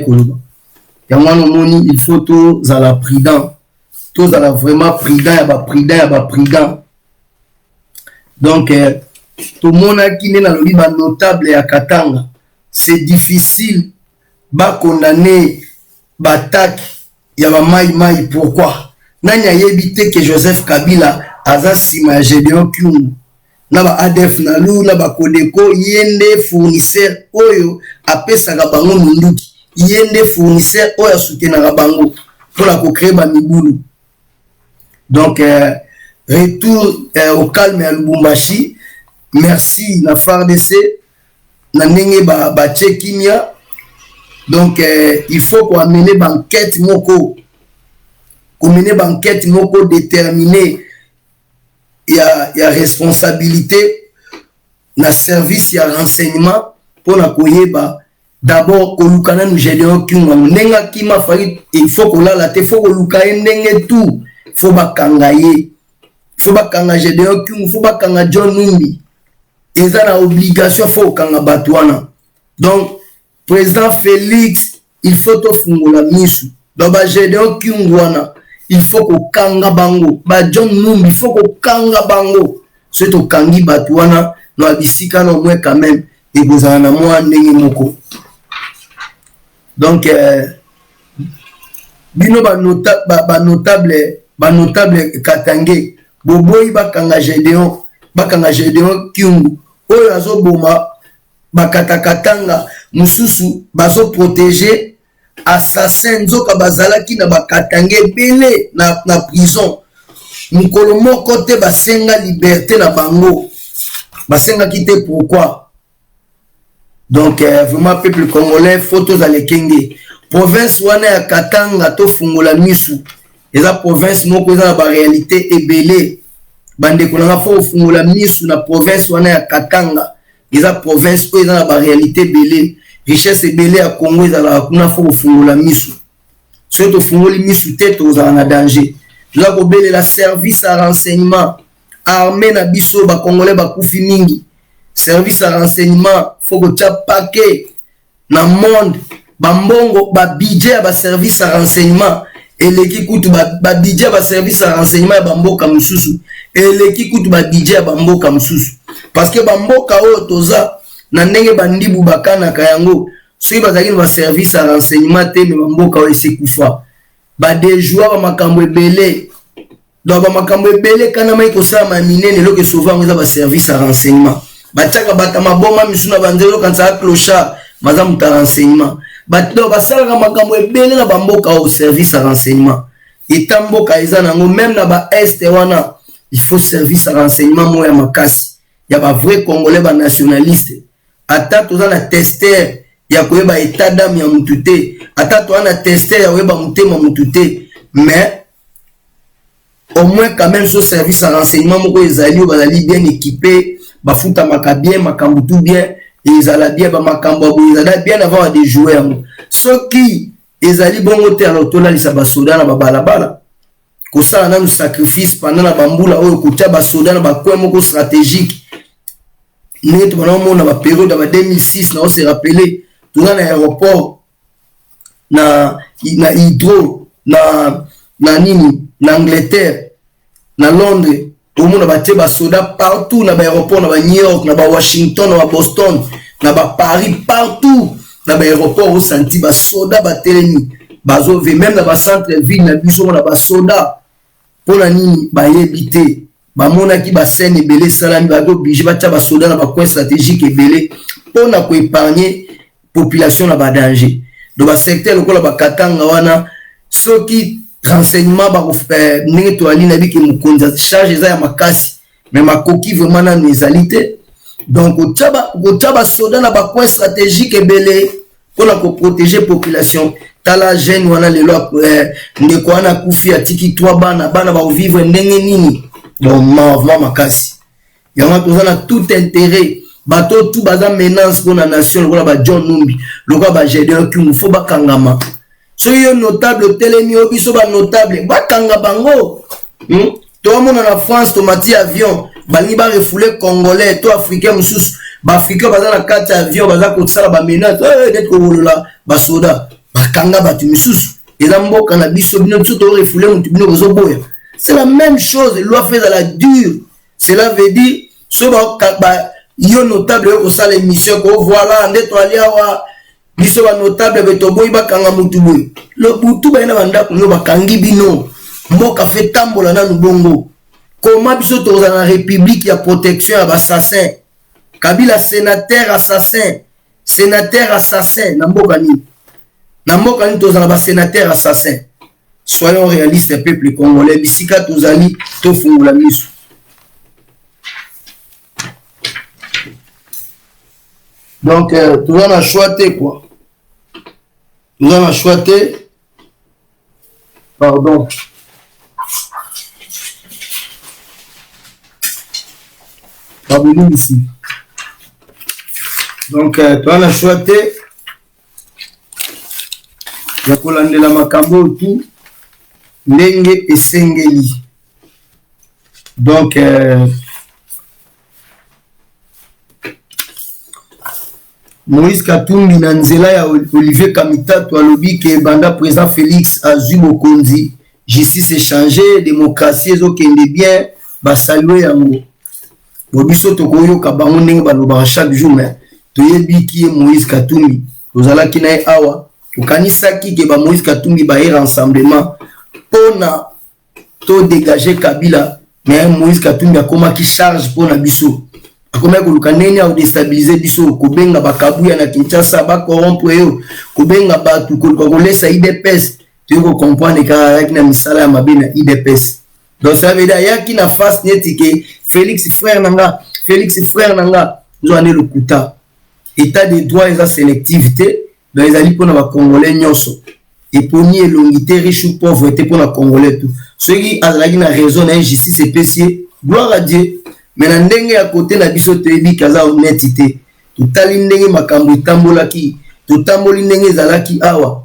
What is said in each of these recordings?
Koloba yango wana, omoni, il faut tozala prudent, tozala vraiment prudent ya baprudent ya baprudent. Donc tomonaki nde nalobi, banotable ya Katanga, c'est difficile bakondamner baattaque ya bamai mai. Pourquoi? Nani ayebi te ke Joseph Kabila aza nsima ya Gédéon Kyungu na ba ADF NALU na baCODECO? Ye nde fournisseur oyo apesaka bango minduki, ye nde fournisseur oyo asoutenaka bango mpona kocréer bamibulu. Donc retour au calme ya Lubumbashi. Merci na FARDC na ndenge batie ba kimia. Donc il faut koamener baenquête moko, komener baenquête moko déterminé ya responsabilité na service ya renseignement mpona koyeba d'abord koluka nanu Gédéon Kyungu. Yango ndenge akima fali, il faut kolala te, faut koluka ye ndenge tout, faut bakanga ye, faut bakanga Gédéon Kyungu, faut bakanga John Numbi. Eza na obligation, faut kokanga bato wana. Donc président Félix, il faut tofungola misu. Donc baGédéon Kyungu wana, il faut kokanga bango, baJohn Numbi, il faut kokanga bango. Soki tokangi bato wana na bisika na omwe, quand même ekozala na mwa ndenge moko. Donc bino banotable ba banotable katangais, boboyi bakanga Gédéon, bakanga Gédéon Kyungu oyo azoboma bakatakatanga mosusu, bazoprotéger assassin. Nzoka bazalaki na bakatangais ebele na prison, mokolo moko te basenga liberté na bango, basengaki te. Pourquoi? Donc vraiment, peuple congolais, faut tozala ekenge. Province wana ya Katanga, tofungola misu, eza province moko eza na baréalité ebele. Bandeko nanga, faut kofungola misu na province wana ya Katanga. Eza province oyo eza na baréalité ebele, richesse ebele ya Congo ezalaka kuna. Faut kofungola misu. Soki tofungoli misu te, tozala na danger. Toza kobelela service ya renseignement, armée na biso. Bacongolais bakufi mingi. Service ya renseignement, faut kotia paquet na monde. Bambongo, babudget ya baservice ya renseignement eleki kutu babudget ya baservice ya renseignement ya bamboka mosusu, eleki kutu babudget ya bamboka mosusu, parce que bamboka oyo toza na ndenge bandibu bakanaka yango, soki bazalaki na baservice ya renseignement te, mais bamboka oyo esekufa, badéjouer bamakambo ebele. Donc bamakambo ebele ekanamaki kosalama minene, eloko esauver yango eza baservice ya renseignement. Batiaka bato maboma misu na banzela, okanisaka clochard, baza moto ya renseignement. Donc basalaka makambo ebele na bamboka oyo, service ya renseignement eta mboka eza nango. Même na baest wana, il faut service ya renseignement moko ya makasi ya bavrai congolais, banationaliste. Ata toza na tester ya koyeba état d'âme ya mutu te, ata toza na tester ya koyeba motema mutu te, mais au moins quand même so service ya renseignement moko ezali, oyo bazali bien équipé, bafutamaka bien, makambo tout bien, ezala bien, bamakambo ya boye ezala bien avant ya déjouer yango. Soki ezali bongo te, alors tolalisa basoda na babalabala, kosala nanu sacrifice pendant na bambula oyo, kotia basoda na bacoin moko stratégique, ndenge tobana omona bapériode ya ba 2006. Na ose rappeler, toza na aéroport na Heathrow na nini, na Angleterre, na Londres, omona batie basoda partout na baéroport, na baNew York, na baWashington, na baBoston, na baParis, partout na baéroport, osanti basoda batelemi, bazove. Même na bacentre ville na biso, mona basoda. Mpona nini? Bayebi te, bamonaki bascène ebele esalami, bazaki obligé batia basoda na bacoin stratégique ebele mpona koépargner population na badanger. Donc basecteur lokola bakatanga wana, soki renseignement ndenge toali na biki, mokonzi charge eza ya makasi, mais makoki vraiment nanu ezali te. Donc kotia basoda na bacoin stratégique ebele mpona koprotéger population. Tala jeune wana lelo, ndeko wana akufi, atiki trois bana. Bana bakovivre ndenge nini? Donc vraiment makasi. Yango toza na tout intérêt, bato tu baza menace mpona nation, lokola ba John Numbi, lokola ba Gédéon Kyungu, faut bakangama. Soki yo notable otelemi, oyo biso banotable, bakanga bango. Toomona na France, tomati avion, balingi barefouler congolais to africain mosusu. Baafricain baza na kati ya avion, baza kosala bamenace neti kowolola basoda. Bakanga bato misusu, eza mboka na biso, bino biso torefoule motu, bino bozoboya. C'est la même chose, loi faut ezala dure. Cela veut dire so ba, ba, yo notable oyo kosala émission ko voilà nde toali awa, biso banotable be toboyi bakanga motu boye, lobutu baye na bandako no bakangi bino. Mboka faut tambola nanu bongo. Koma biso tozala na république ya protection ya baassassin. Kabila sénateur assassin, sénateur assassin. Na mboka nini, na mboka nini tozala basénateur assassin? Soyons réalistes, peuple congolais, bisika tozali, tofungola miso. Donc toza na choix te quoi, toza na choix te, pardon. Babolimbisi. Donc toza na choix te ya kolandela makambo oyo tu ndenge esengeli. Donc Moïse Katumbi na nzela ya Olivier Kamitatu alobi ke banda président Félix azwi bokonzi, justice echangé, démocratie ezokende bien, basalue yango. Bo biso tokoyoka bango ndenge balobaka chaque jour, mais toyebi ki ye Moïse Katumbi. Tozalaki na ye awa, tokanisaki ke ba Moïse Katumbi baye rassemblement mpona todégage Kabila, mais Moïse Katumbi akomaki charge mpona biso, akomaki koluka ndenge akodéstabiliser biso, kobenga bakabuya na Kinshasa bacorrompre yo, kobenga bato, koluka kolesa UDPS. Toyei kocomprendre kaka ayaki na misala ya mabe na UDPS. Donc ça veut dire ayaki na face neti ke Félix frère na nga, Félix frère na nga, nzoka nde lokuta. État de droit eza sélective te, donc ezali mpona bacongolais nyonso, eponi elongi te, riche ou pauvre te, mpona congolais tout. Soki azalaki na raison na ye, justice epesi ye, gloire à Dieu. Mais na ndenge ya kote na biso, toyebi ke aza honnête te. Totali ndenge makambo etambolaki, totamboli ndenge ezalaki awa.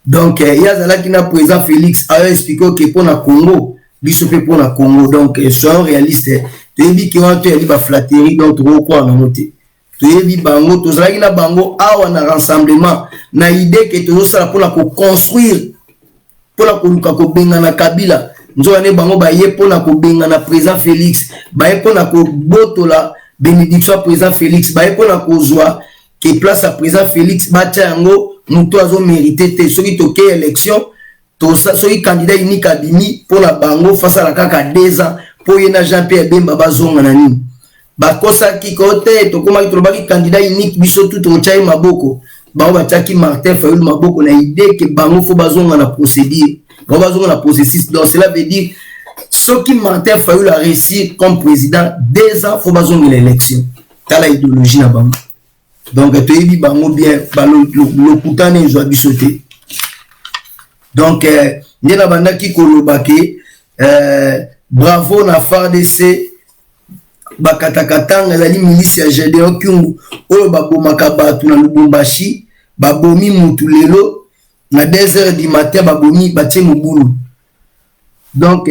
Donc ye azalaki na président Félix, ayo expliquer oke mpona Congo, biso mpe mpona Congo. Donc soyons réaliste, toyebi ke wana toyali baflatterie, donc tokokwaa nango te. Toyebi bango, tozalaki na bango awa na rassemblement na idée ke tozosala mpona koconstruire, mpona koluka kobengana Kabila. Nzoka nde bango baye mpona kobengana président Félix, baye mpona kobotola bénédiction ya président Félix, baye mpona kozwa ke place ya président Félix batya yango moto azomérite te. Soki tokei élection, soki candidat unique abimi, mpona bango faut asala kaka 2 ans mpo ye na Jean Pierre Bemba bazonga na nini. Bakosaki ko te, tokomaki, tolobaki candidat unique, biso tu tokotya ye maboko. Bango batiaki Martin Fayulu maboko na idée ke bango faut bazonga na procédure, bango bazonga na processus. Donc cela veut dire soki Martin Fayulu a réussi comme président, 2 ans faut bazongela élection. Tala idéologie na bango. Donc toyebi bango bien, lokutana ezwa biso te. Donc nde na bandaki koloba ke bravo na FARDC bakatakatanga, ezali milice ya Gédéon Kyungu oyo babomaka bato na Lubumbashi. Babomi mutu lelo na 2 heures du matin, babomi, batie mobulu. Donc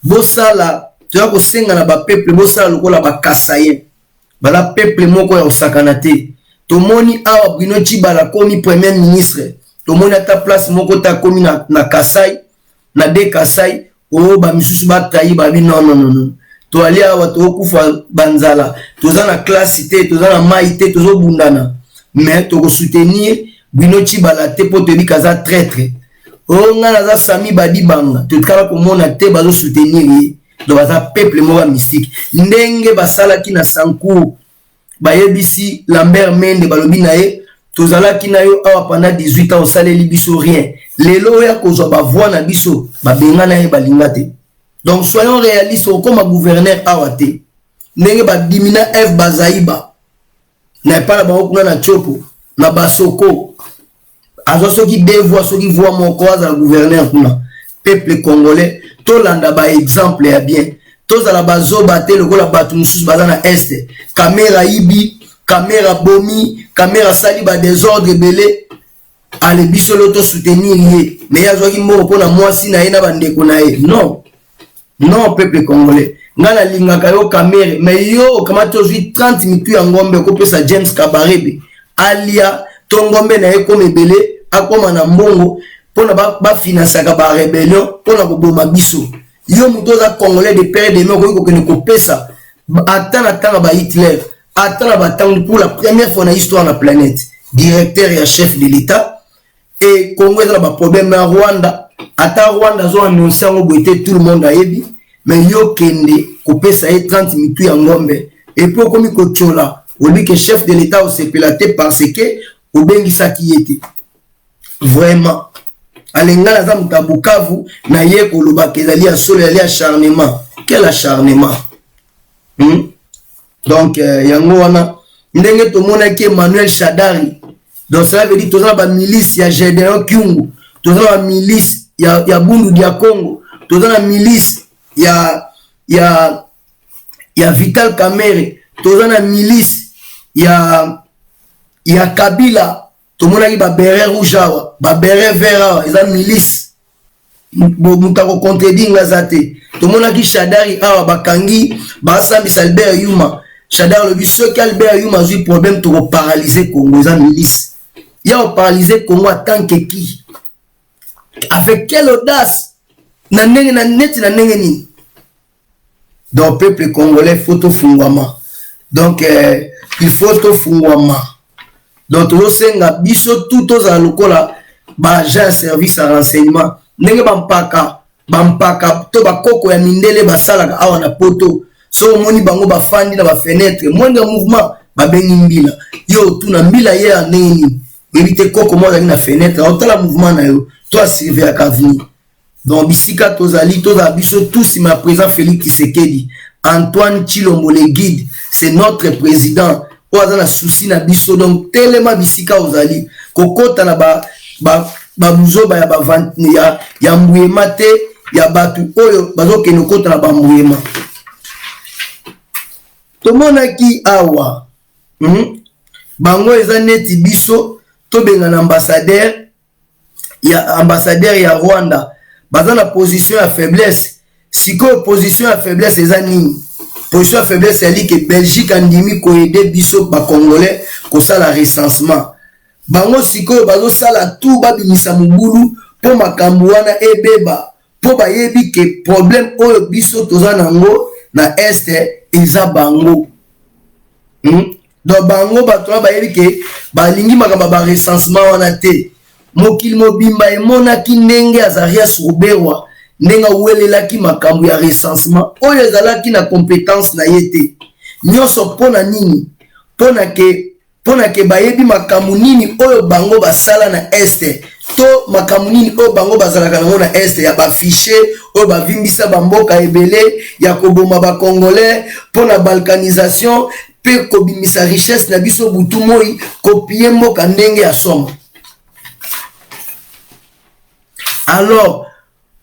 bosala, toya kosenga na bapeuple, bosala lokola bakasaïens, baza peuple moko ya kosakana te. Tomoni awa Bruno Tshibala akomi premier ministre, tomoni ata place moko te akomi na Kasai, na de Kasai oyo bamisusu batrahi babi. Non, non, non, non. Toali awa, tokokufa banzala, toza na classe te, toza na mai te, tozobundana, mais tokosoutenir Bruno Tshibala te mpo toyebi kaza traître. Oyo ngai naza Sami Badibanga, totikala komona te bazosoutenir ye. Donc baza peuple moko ya mystique. Ndenge basalaki na Sankuru, bayebisi Lambert Mende, balobi na ye: tozalaki na yo awa pendant 18 ans, osaleli biso rien, lelo oyo kozwa bavoix na biso. Babengana ye, balinga te. Donc soyons réalistes, okóma gouverneur awa te. Ndenge babimi na Eve Bazaiba na epai na bango kuna na Tshopo na Basoko, azwa soki deux voix, soki voix moko, azala gouverneur kuna. Peuple congolais, tolanda baexemple ya bien, tozala bazoba te lokola bato mosusu baza na Est. Kamerhe ayibi, Kamerhe abomi, Kamerhe asali badésordre ebele. Ale biso lelo tosoutenir ye, mais ye azwaki mbongo mpona mwasi na ye na bandeko na ye. Non, non, peuple congolais, ngai nalingaka yo Kamerhe, mais yo okamati, ozwi 30 mitu ya ngombe, okopesa James Kabarebe alia to ngombe na ye koma ebele. akoma na mbongo mpona bafinansaka ba barébellion mpona koboma biso. Yo moto oza Congolais de père de mère, okoki kokende kopesa ata na ntango ba Hitler, ata na batango. Pour la première fois na histoire na planète, directeur ya chef de l'État e Congo eza na baproblème na Rwanda, ata Rwanda azo annonce yango boye te, tout le monde ayebi. Mais yo kende kopesa ye 30 mitu ya ngombe et puis okomi kotiola, olobi ke chef de l'État osepela te parce que obengisaki ye te. Vraiment, alengala aza moto ya Bukavu na ye kolobaka ezali ya solo, ezali acharnement. Quel acharnement? Donc yango wana ndenge tomonaki Emmanuel Shadari. Donc cela veut dire toza na bamilice ya Gédéon Kyungu, toza na bamilice ya Bundu dia Congo, toza na milice ya Vital Kamerhe, toza na milice ya Kabila. Tomonaki babéret rouge awa, babéret vert awa, eza milice. Moto akocontredire nga aza te. Tomonaki Shadari awa, bakangi, basambisa Albert Yuma. Shadari alobi soki Albert Yuma azwi problème, tokoparalyse Congo. Eza milice ya koparalyse Congo en tant que qui? Avec quelle audace? Na ndenge na neti na ndenge nini? Donc peuple congolais, faut tofungwama. Donc il faut tofungwama. Donc tozosenga biso tu tozala lokola baagent ya service ya renseignement, ndenge bampaka to bakoko ya mindele basalaka awa na Poto. So omoni bango bafandi na bafenêtre, moindre mouvement, babengi mbila. Yo otuna mbila ye ya ndenge nini? Oyebi te, koko moko azali na fenêtre, aotala mouvement na yo to asurveillaka avenir. Donc bisika tozali, tozala biso tous nsima ya président Félix Tshisekedi Antoine Tshilombo, le guide. C'est notre président oyo aza na souci na biso. Donc telema bisika ozali, kokɔta na babuzoba ya mbuyema te, ya bato oyo bazokende kokɔta na bambuyema. Tomonaki awa, Bango eza neti biso tobengana ambassadeur ya Rwanda. Baza na position ya faiblesse. Sikoyo position ya faiblesse eza nini? Position ya faiblesse yali ke Belgique andimi koaider biso bacongolais kosala recensement. Bango sikoyo bazosala tu babimisa mobulu mpo makambo wana ebeba, mpo bayebi ke problème oyo biso toza nango na Est eza bango, Donc bango bato wana bayebi ke balingi makambo ya barecensement wana te. Mokili mobimba emonaki ndenge Azarias Ruberwa, ndenge awelelaki makambo ya recensement oyo ezalaki na compétence na ye te. Nyonso mpo na nini? Mpo na ke bayebi makambo nini oyo bango basala na Est, to makambo nini oyo bango bazalaka nango na Est, ya bafichier oyo bavimbisa bamboka ebele, ya koboma bacongolais mpo na balkanisation mpe kobimisa richesse na biso butu moi, kopiller mboka ndenge ya somo. Alors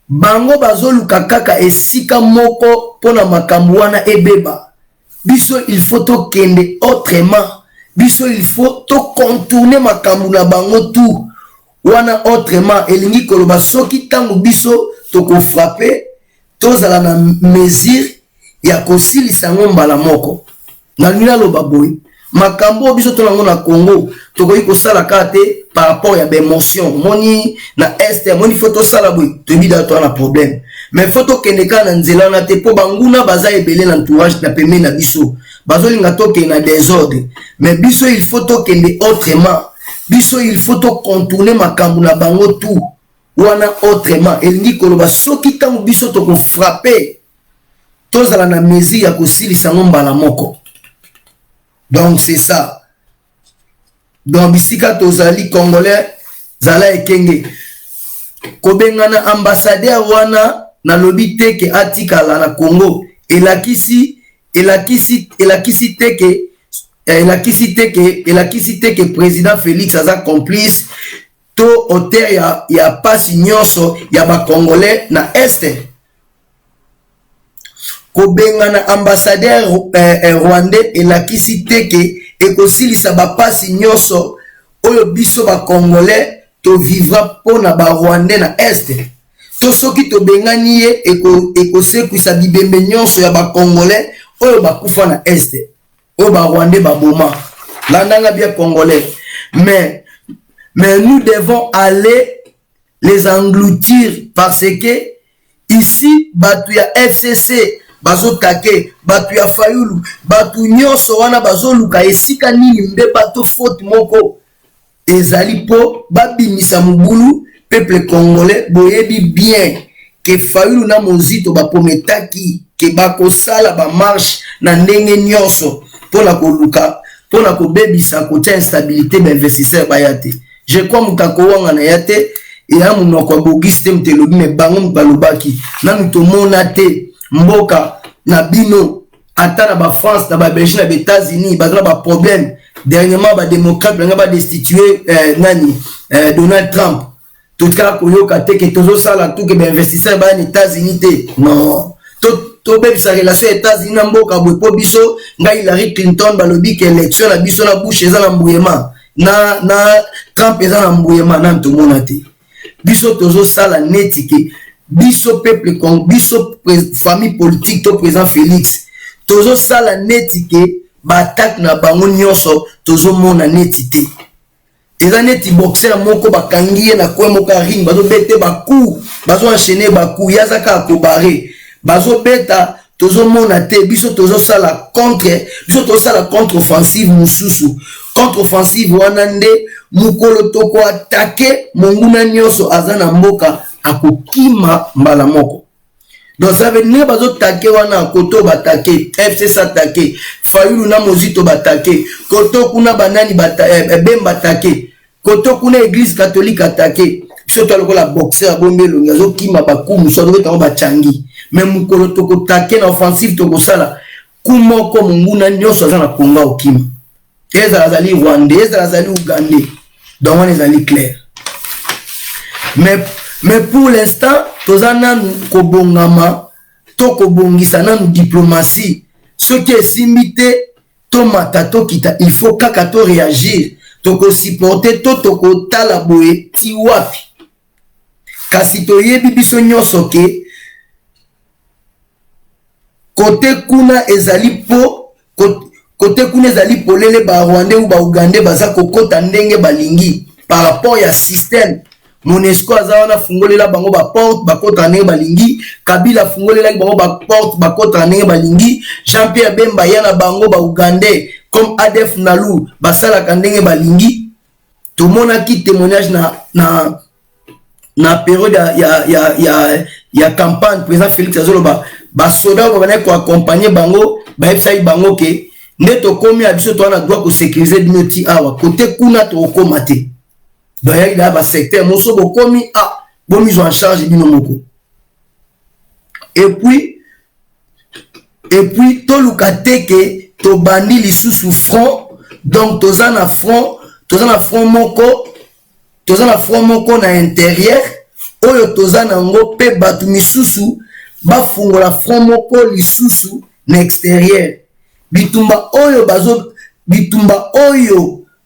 bango bazoluka kaka esika moko mpona makambo wana ebeba. Biso il faut tokende autrement. Biso il faut tocontourne makambo na bango tout wana autrement. Elingi koloba soki ntango biso tokofrapper, tozala na mesure ya kosilisa yango mbala moko. Nalingi naloba boye: makambo oyo biso tonango na Congo, tokoki kosala kaka te par rapport ya baémotion. Omoni na Est, omoni, faut tosala boye, toyebi da toza na problème, mais faut tokende kaka na nzela wana te, mpo banguna baza ebele na entourage, na pembeni na biso, bazolinga tokende na désordre. Mais biso il faut tokende autrement. Biso il faut tocontourne makambo na bango tout wana autrement. Elingi koloba soki ntango biso tokofrapper, tozala na mesure ya kosilisa yango mbala moko. Donc c'est ça. Donc bisika tozali, Congolais, zala ekenge. Kobengana ambassadeur wana, nalobi te ke atikala na Congo. Elakisi te ke président Félix aza complice to auteur ya pasi nyonso ya bacongolais na Est. Kobengana ambassadeur rwandais elakisi te ke ekosilisa bapasi nyonso oyo biso bacongolais tovivra mpona barwandais na Est, to soki tobengani ye, ekosekwisa bibembe nyonso ya bacongolais oyo bakufa na Est, oyo barwandais baboma. Landanga bien, Congolais. Mais Mais nous devons aller les engloutir parce que ici bato ya FCC bazotake, bato ya Fayulu, bato nyonso wana bazoluka esika nini mbeba to faute moko ezali mpo babimisa mobulu. Peuple congolais, boyebi bien ke Fayulu na Mozito baprometaki ke bakosala bamarche na ndenge nyonso mpona koluka, mpona kobebisa, kotia instabilité, bainvestisseur baya te. Je crois moto akowanga na ya te, eya monoko ya bogisi te, moto elobi me bango moto balobaki. Nanu tomona te mboka na bino, ata na baFrance, na baBelgique, na baÉtats-Unis, baza na baproblème. Dernièrement badémocrate banga badestitue nani, Donald Trump. Totikala koyoka te ke tozosala tu ke bainvestisseur baya na États-Unis te. Non, tobebisa relation ya États-Unis na mboka boye mpo biso, ngai Hillary Clinton, balobi ke élection na biso na Bush eza na mbuyema, na Trump eza na mbuyema. Nani tomona te. Biso tozosala neti ke biso peuple, biso famille politique to président Félix, tozosala neti ke baattaque na bango nyonso tozomona neti te. Eza neti boxer moko bakangi ye na coin moko ya ring, bazobete bacoups, bazoenchaîne bacoups, ye aza kaka kobarrer, bazobeta, tozomona te. Biso tozosala contre, biso tozosala contre offensive mosusu. Contre offensive wana nde mokolo tokoattaquer monguna nyonso aza na mboka, akokima mbala moko. Donc ça veut dire bazoattaquer wana koto, baattaquer FCC, attaquer Fayulu na Mozito, baattaquer koto kuna banani, Bemba attaquer koto kuna, Église catholique attaquer. Biso to lokola boxer abombi elongi, azokima bacoups mosusu, azobetango bachangi. Mais mokolo tokoattaquer na offensive, tokosala coup moko, monguna nyonso aza na Kongo okima, ezala azali Rwandais, ezala azali Ugandais. Donc wana ezali clair. Mais pour l'instant toza nanu kobongama to kobongisa nanu diplomatie. Soki esimbi te, tomata, tokita, il faut kaka toréagir. Tokosupporter to tokotala boye ti wapi? Kasi toyebi biso nyonso ke kote kuna ezali mpo kote kuna ezali polele, Barwandais ou Baugandais baza kokɔta ndenge balingi par rapport ya système. MONUSCO aza wana, afungolela bango baporte, bakɔtaka ndenge balingi. Kabila afungolelaki bango baporte, bakɔtaka ndenge balingi. Jean Pierre Bemba ya na bango Baugandais comme ADF Nalu basalaka ndenge balingi. Tomonaki témoignage na période ya campagne, président Félix azoloba basoda oyo babandaki koaccompagner bango, bayebisaki bango ke nde tokómi ya biso, toza na droit kosécuriser bino ti awa, kote kuna tokokóma te. Donc yaki daya basecteur moso bokomi a bomizwa en charge bino moko. Et puis toluka te ke tobandi lisusu front. Donc toza na front moko, toza na front moko na intérieur oyo toza nango, mpe bato misusu bafungola front moko lisusu na extérieur. Bitumba oyo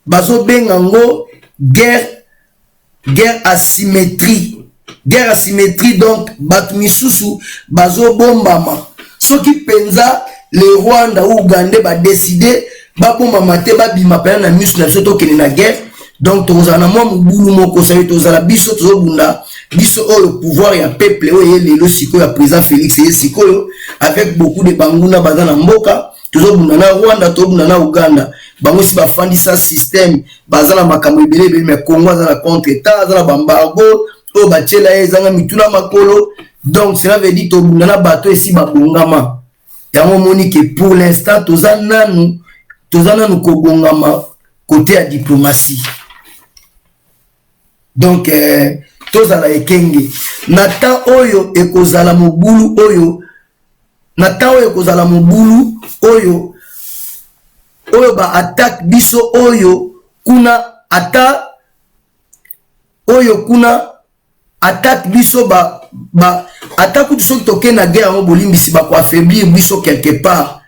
bazobenga yango guerre asymétrie, guerre asymétrie. Donc bato misusu bazobombama. Soki mpenza le Rwanda ou Ugandais badécider babombama te, babima mpena na miso na biso, tokende na guerre. Donc tokozala na mwa mobulu moko sali, tozala biso tozobunda, biso oyo pouvoir ya peuple oyo ye lelo sikoyo ya président Félix ye sikoyo, avec beaucoup de banguna baza na mboka. Tozobunda na Rwanda, tozobunda na Uganda. Bango si bafandisa système, baza na makambo ebele ebele. Mais Congo aza na contre état, aza na baembargo oyo batiela ye, ezanga mituna makolo. Donc cela veut dire tobunda na bato esi babongama. Yango omoni ke pour l'instant toza nanu kobongama côté ya diplomatie. Donc tozala ekenge na temps oyo ekozala mobulu oyo, na temps oyo ekozala mobulu oyo baattaque biso oyo kuna, ata oyo kuna attaque biso ba ata kutu soki tokei na guerre yango, bolimbisi, bakoaffaiblir biso quelque part.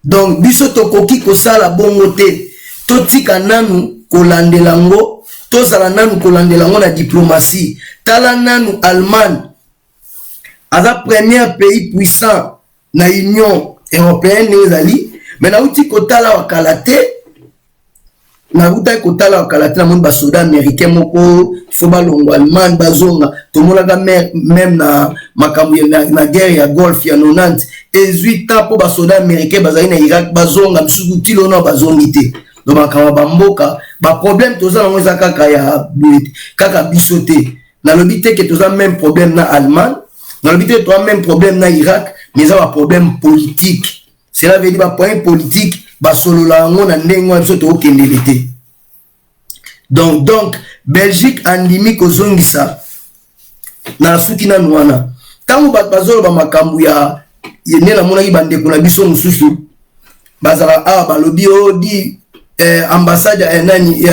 Donc biso tokoki kosala bongo te. Totika nanu kolandela yango, tozala nanu kolandela yango na diplomatie. Tala nanu Allemagne, aza premier pays puissant na Union européenne ndenge ezali. Me nauti kotala wakala te. Nautaki kotala kala te, namoni basoda américain moko fo balongwa Allemagne, bazonga. Tomonaka même na makambo na guerre ya Golfe ya 90, ezwi temps mpo basoda américain bazali na Irak bazonga. Misusu tilona bazongi te. Donc makambo ya bamboka, baproblème toza nango eza kaka ya boye, kaka biso te. Nalobi te ke toza même problème na Allemagne, nalobi te toza même problème na Irak, mais eza baproblème politique. Cela veut dire baproblème politique, basolola yango na ndenge wana, biso tokokendele te. Donc Belgique andimi kozongisa na suki nanu wana. Ntango bato bazoloba makambo ya nde namonaki bandeko na biso mosusu bazala awa, balobi odi ambassade nani,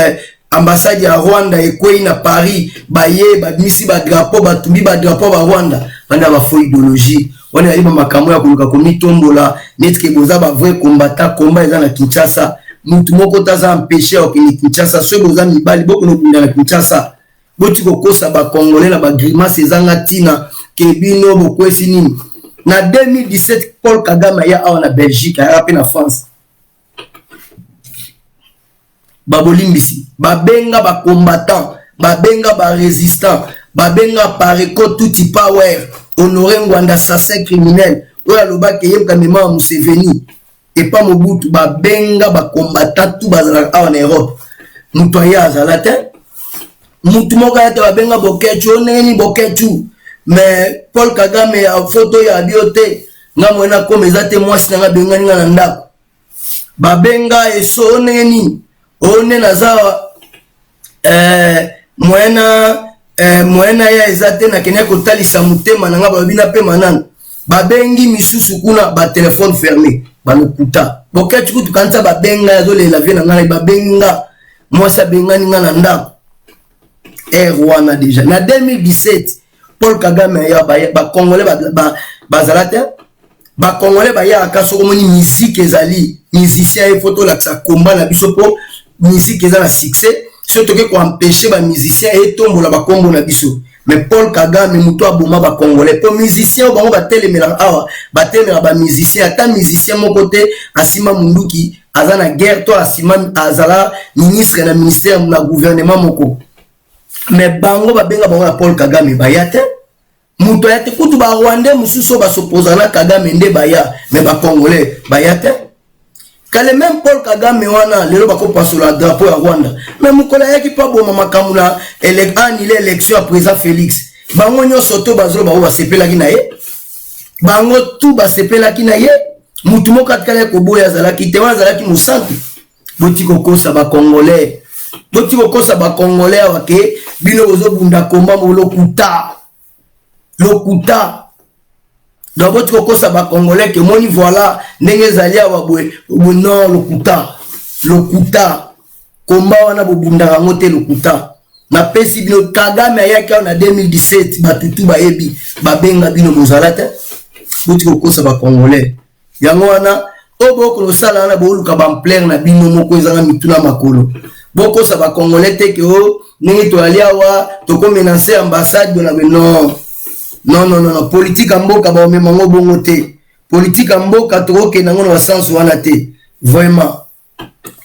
ambassade ya Rwanda ekwei na Paris, baye babimisi badrapeau, batumbi badrapeau ba Rwanda. Wana bafaux idéologie wana, ezali bamakambo ya koluka komitombola neti ke boza bavrai combattant. Combat eza na Kinshasa, mutu moko te aza empêché ya kokende Kinshasa. Soki boza mibali, bokende kobunda na Kinshasa. Boti kokosa bacongolais na bagrimace ezanga ntina ke bino bokwesi nini. Na 2017, Paul Kagame aya awa na Belgique, ayaka mpe na France. Babolimbisi, babenga bacombattant, babenga barésistant, babenga Pareco Tuti Power, Honoré Ngbanda, assassin criminel oyo alobaki eyebka mema ya Museveni epa Mobutu. Babenga bacombattant tu bazalaka awa na Europe, moto aye azala te, mutu moko aya te. Babenga Bokecu, o ndenge nini Bokecu? Mais Paul Kagame, foto oyo abio te, nga moye nakoma eza te, mwasi na nga bengani nga na ndako. Babenga eso, o ndenge nini? O nde naza moyen na ya eza te, nakende kotalisa motema na nga, balobi napema nanu. Babengi misusu kuna, batelefone fermé, balokuta. Boketi kutu kanisa babenga, azolela vie na ngai, babengi nga, mwasi abengani nga na ndako. Ere wana déjà na 2017, Paul Kagame aya, bacongolais bazala te. Bacongolais bayaka soki omoni musique ezali musicien ye, fo tolakisa komba na biso mpo musique eza na succès. Soki toke koempêche bamusicien, etombola bakombo na biso. Mais Paul Kagame, moto aboma bacongolais mpo musicien oyo bango batelemelaka awa, batelemela bamusicien, ata musicien moko te asima munduki, aza na guerre to asima azala ministre na ministère na gouvernement moko. Mais bango babenga bango na Paul Kagame, baya te, moto aya te. Kutu barwandais mosusu oyo basopozaka na Kagame nde baya, mais bacongolais baya te. Kale même Paul Kagame wana, lelo bakopasola drapeau ya Rwanda. Mais mokolo ayaki mpo aboma makambo na annuler élection ya président Félix, bango nyonso to bazoloba oyo basepelaki na ye, bango tu basepelaki na ye. Mutu moko atikali koboya azalaki te, wana azalaki mosantu. Boti kokosa bacongolais, boti kokosa bacongolais awa ke bino bozobunda komba mo, lokuta, lokuta. Donc boti kokosa bacongolais ke omoni, voilà ndenge ezali awa boye. Non, lokuta, lokuta. Komba wana bobundaka yango te, lokuta. Napesi bino, Kagame ayaki awa na 2017, bato tu bayebi, babenga bino, bozala te. Boti kokosa bacongolais. Yango wana oyo bokosala wana, booluka baampleur na bino moko ezanga mituna makolo. Bokosa bacongolais te ke o ndenge toyali awa, tokomenacer ambassade bona. Non, non, non, non, politique ya mboka baomema yango bongo te. Politique ya mboka tokokende yango na basanse wana te, vraiment.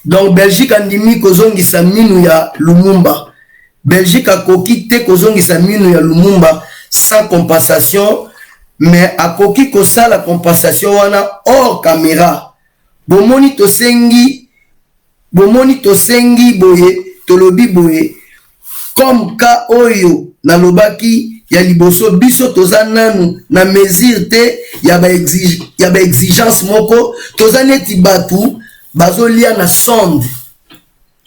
Donc Belgique andimi kozongisa minu ya Lumumba. Belgique akoki te kozongisa minu ya Lumumba sans compensation, mais akoki kosala compensation wana hors caméra. Bomoni tosengi, bomoni tosengi boye, tolobi boye, comme ka oyo nalobaki ya liboso, biso toza nanu na mesure te ya baexigence moko. Toza neti bato bazolia na sonde,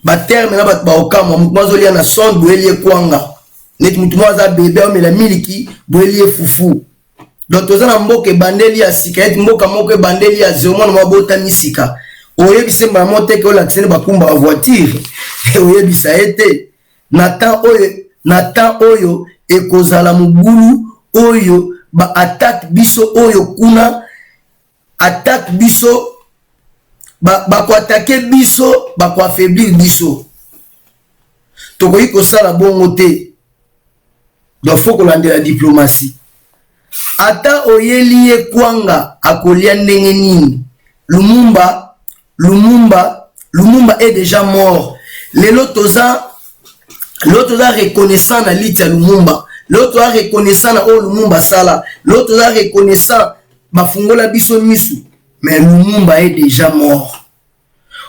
baterme na bato baokamwa. Motu azolia na sonde, boyeli ye kwanga, neti motu moko aza bebe, aomela miliki, boyeli ye fufu. Donc toza na mboka ebandeli ya sika, eti mboka moko ebandeli ya zero, mwana moko abotami sika, oyebisa mbala moko te ke olakisa nde bakumbaka voiture, oyebisa ye te. Na temps oyo ekozala mobulu oyo baattaque biso, oyo kuna attaque biso, bakoattaquer biso, bakoaffaiblir biso, tokoki kosala bongo te. Donc fo kolandela diplomatie. Ata oyeli ye kwanga, akolia ndenge nini? Lumumba, Lumumba, Lumumba est déjà mort. Lelo toza reconnaissant na lutte ya Lumumba. Lelo toza reconnaissant na oyo Lumumba asala. Lelo toza reconnaissant, bafungola biso misu. Mais Lumumba est déjà mort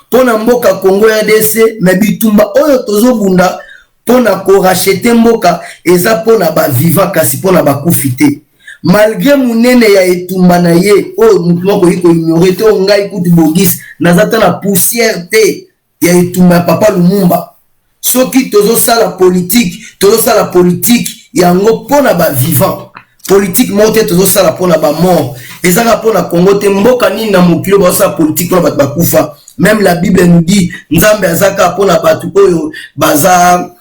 mpo na mboka Congo RDC. Mais bitumba oyo tozobunda mpo na koracheter mboka eza mpo na bavivants, kasi mpo na bakufi te. Malgré monene ya etumba na ye oyo motu moko akoki koignorer te, oyo ngai kutu Bogis naza ta na poussière te ya etumba ya papa Lumumba. Soki tozosala politike, tozosala politike yango mpo na bavivants. Politike moko te tozosala mpo na bamorts. Ezaka mpo na Congo te. Mboka nini na mokili oyo bazosala politike mpona bato bakufa? Même la Bible nous dit Nzambe aza kaka mpo na bato oyo baza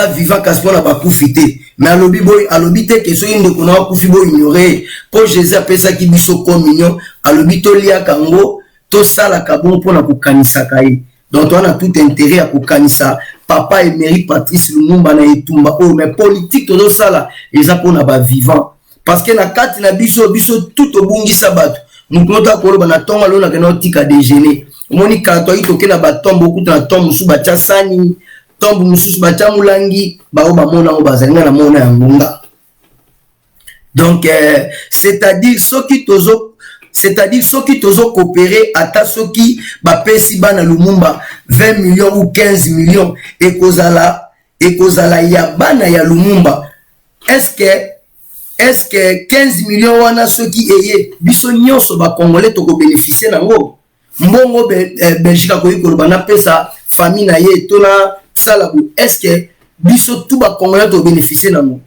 vivant, kasi mpona bakufi te. Mais alobi boy, alobi te ke soki ndeko na akufi, boignorer. Mpo Jésus apesaki biso communion, alobi toliaka yango, tosalaka bongo mpona kokanisaka ye. Donc toza na tout intérêt ya kokanisa papa Emery Patrice Lumumba na etumba oyo. Mais politique tozosala eza mpona bavivants, parce que na kati na biso, biso tu tobungisa bato. Motu moto akoloba na ntongo alelo nakende otika déjeuner. Omoni kala toyaki toke na batombe, okuta na tombe mosusu batya sani, tombe mosusu batya molangi. Bao bamona yango, bazali nga na mona yango nga. Donc c'est-à-dire soki tozocoopérer, ata soki bapesi bana Lumumba 20 millions ou 15 millions, ekozala ya bana ya Lumumba. Est-ce que 15 millions wana, soki eye, biso nyonso bacongolais tokobénéficier nango? Mbongo Belgique akoki koloba napesa famille na ye to nasala boye, est ce que biso tu bacongolais tobénéficier nango?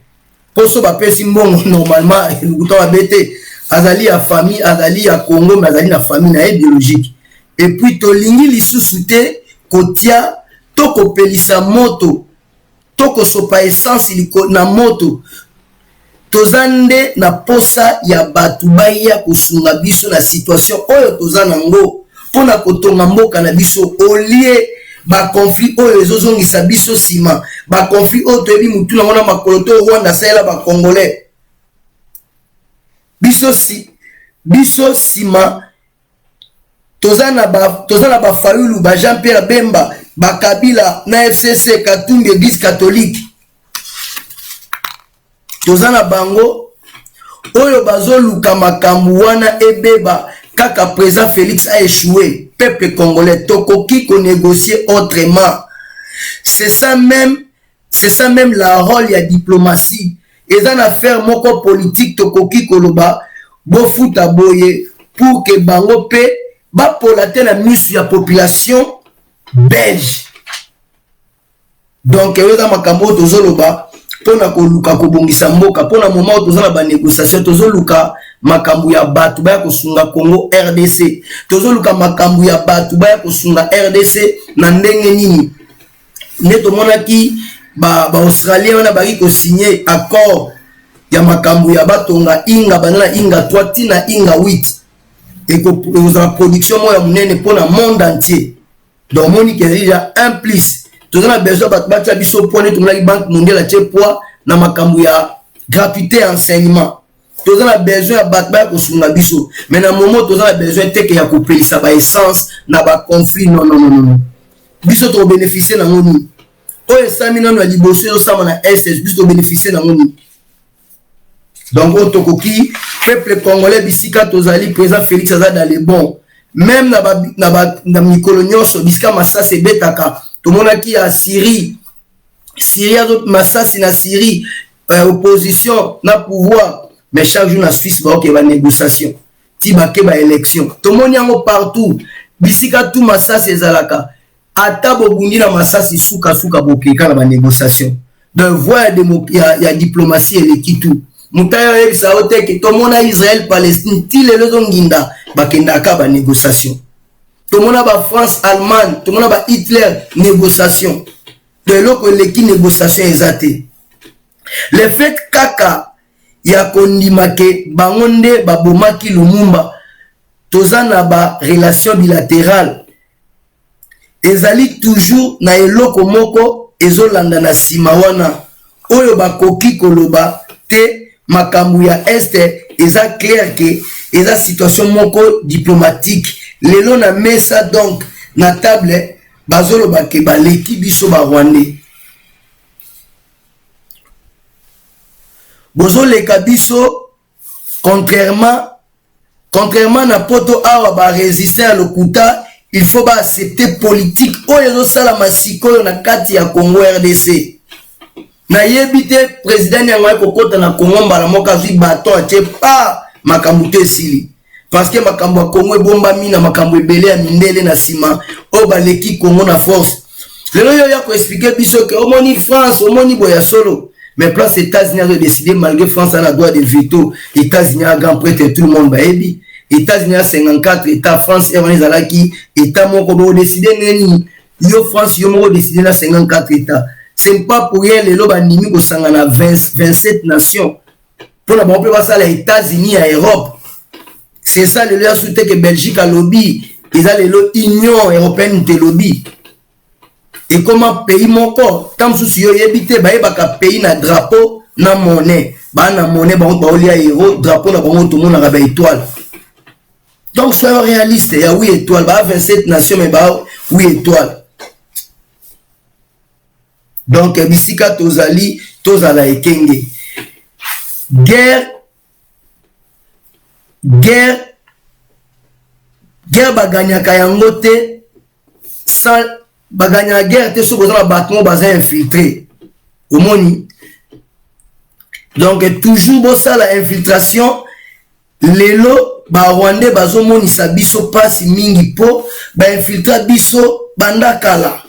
Mpo so bapesi mbongo, normalement lokuta mabe te, azali ya famille, azali ya Congo, mais azali na famille na ye biologique. Et puis tolingi lisusu te kotia to kopelisa moto to kosopa essence na moto. Toza nde na posa ya bato baya kosunga biso na situation oyo toza nango mpona kotonga mboka na biso, au lieu baconflits oyo ezozongisa biso nsima, baconflits oyo toyebi motu nango na makolo to Rwanda asalela bacongolais. Biso nsima toza na baFayulu, ba Jean Pierre Bemba, baKabila na FCC, Katumbi, Église catholique. Toza na bango oyo bazoluka makambo wana ebeba kaka président Félix a échoué. Peuple congolais, tokoki konégocier autrement. C'est ça même la rôle ya diplomatie. Eza na affaire moko politique, tokoki koloba bofuta boye pour que bango mpe bapola te na misu ya population belge. Donc oyo eza makambo oyo tozoloba mpona koluka kobongisa mboka. Mpona moment oyo toza na banégociation, tozoluka makambo ya bato baya kosunga Congo RDC. Tozoluka makambo ya bato baya kosunga RDC na ndenge nini? Nde tomonaki baaustralien ba wana baki kosigner accord ya makambo ya batonga Inga, banda na Inga 3 ntina Inga 8. Ekozala production moko ya monene mpona monde entier. Donc omoni ke déjà un plus, toza na besoin bato batia biso poids. Nde tomonaki Banque mondiale atie poids na makambo ya gratuité ya enseignement. Toza na besoin ya bato baya kosunga biso, mais na moment toza na besoin teke ya kopelisa baessence na baconflits. Non, non, non, non. Biso tokobénéficier nango nini? Oyo esami nano ya liboso ezosama na Est, biso tobénéficier nango nini? Donc oyo tokoki, peuple congolais, bisika tozali, président Félix aza dans le bon. Même na mikolo nyonso bisika masasi ebetaka, tomonaki ya Syrie. Syrie, masasi na Syrie, opposition na pouvoir. Mais chaque jour na Suisse baoke banégociation ti bake baélection. Tomoni yango partout, bisika tu masasi ezalaka. Ata bobundi na masasi, sukasuka bokeka na banégociation. Donc voie ya diplomatie eleki tu. Moto ayo oyebisa yo te ke tomona Israel Palestine, ti lelo ezonginda, bakendaka banégociation. Tomona baFrance Allemagne, tomona baHitler, négociation. To eloko eleki négociation eza te. Le fait kaka ya kondima ke bango nde babomaki Lumumba, toza na barelation bilatérale, ezali toujours na eloko moko ezolanda na nsima wana oyo bakoki koloba te. Makambo ya Est eza clair ke eza situation moko diplomatique lelo na mesa, donc na table. Bazoloba ke baleki biso ba Rwandais. Bozoleka biso contrairement na poto awa ba résistants ya lokuta. Il faut ba accepter politique oyo ezosalama sikoyo na kati ya Congo RDC. Nayebi te président yango aye kokɔta na Congo mbala moko, azwi baton, atie pa, makambo te esili, parce que makambo ya Congo ebombami na makambo ebele ya mindele na nsima oyo baleki Congo na force. Lelo yo ya koexpliquer biso ke omoni France, omoni boya solo, mais place États-Unis azodécider, malgré France ana droit de veto. États-Unis a grand prêtre, tout le monde bayebi. États-Unis a 54 état, France wana ezalaki état moko. Bodécider ndenge nini? Yo France, yo moko décider na 54 état? C'est pas pour rien lelo bandimi kosangana 27 nations mpona bango mpe basala États-Unis ya Europe. C'est ça. Lelo ya su te ke Belgique alobi, eza lelo Union européenne te. Elobi ekoma pays moko. Ntan mosusu yo oyebi te, bayebaka pays na drapeau na monnaie. Baa na monnaie, bango baolia euro, drapeau na bango tomonaka baétoile. Donc soyons réaliste, ya 8 étoile, baa 27 nations, mais baa 8 étoile. Donc bisika tozali, tozala ekenge. Guerre baganyaka yango te sans, baganyaka guerre te soki oza na bato moko baza infiltré. Omoni, donc toujours bosala infiltration. Lelo Barwandais bazomonisa biso mpasi mingi mpo bainfiltra biso banda kala.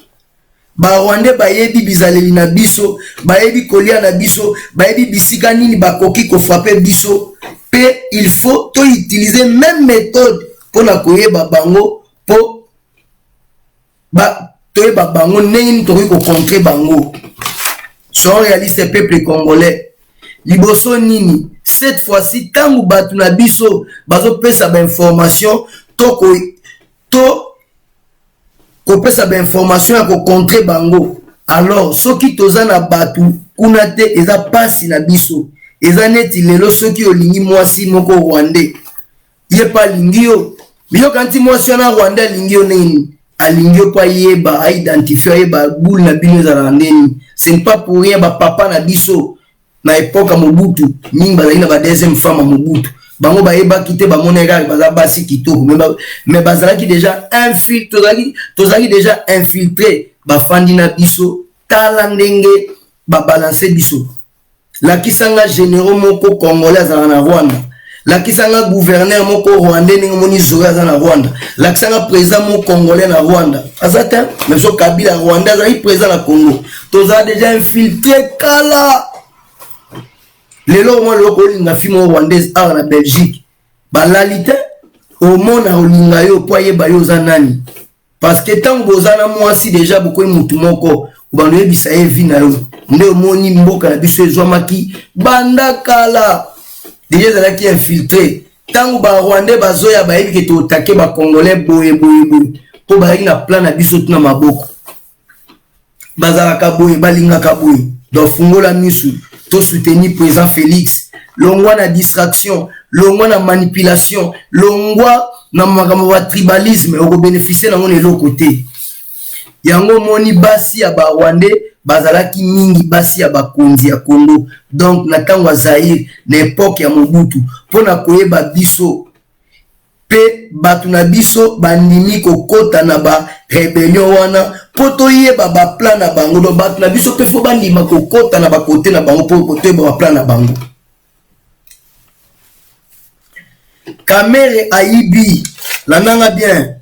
Barwandais bayebi bizaleli na biso, bayebi kolia na biso, bayebi bisika nini bakoki kofrapper biso. Mpe il faut toutiliser même méthode mpona koyeba bango, mpo toyeba bango ndenge nini tokoki kocontrer bango. Soyons réaliste, peuple congolais. Liboso nini? Cette fois-ci, ntango bato na biso bazopesa bainformation to kopesa bainformation ya kocontrer bango, alors soki toza na bato kuna te, eza mpasi na biso. Eza neti lelo soki olingi mwasi moko rwandais, ye mpe alingi yo. Miyoka nti mwasi wana rwandais alingi yo nini? Alingi yo mpo ayeba, aidentifie, ayeba bule na bino ezalaka ndeni. Ce n'est pas pour rien bapapa na biso na époque ya Mobutu mingi bazalaki na ba deuxième femme ya Mobutu. Bango bayebaki te, bamonaki kaka baza basi kitoko, mais bazalaki déjà infiltré. Tozalaki déjà infiltré, bafandi na biso. Tala ndenge babalance biso. Lakisanga généraux moko congolais azalaka na Rwanda, lakisanga gouverneur moko rwandais ndenge omoni Zoe aza na Rwanda, lakisanga président moko congolais na Rwanda. Aza te. Mais biso, Kabila rwandais azalaki président na Congo. Tozala déjà infiltré kala. Lelo omona, lelo kolinga fille moko rwandaise awa na Belgique, balali te. Omona olinga yo mpo ayeba yo oza nani, parce que ntango boza na mwasi déjà, bokoyi mutu moko, obanda oyebisa ye vie na yo. Nde omoni mboka na biso ezwamaki banda kala, déjà ezalaki infiltré. Ntango Barwandais bazoya, bayebi ke totake Bacongolais boye boye boye, mpo bazalaki na plan na biso tuna maboko. Bazalaka boye, balingaka boye. Donc fungola misu, tosoutenir président Félix. Longwa na distraction, longwa na manipulation, longwa na makambo ya tribalisme. Okobénéficier nango na eloko te. Yango omoni basi ya Barwandais bazalaki mingi, basi ya bakonzi ya Congo, donc na ntango ya Zaire, na époque ya Mobutu, mpona koyeba biso. Mpe bato na biso bandimi kokɔta na barébellion wana mpo toyeba baplan na bango. Donc bato na biso mpe faut bandima kokɔta na bakote na bango mpo toyeba baplan na bango. Kamerhe ayibi, landanga bien,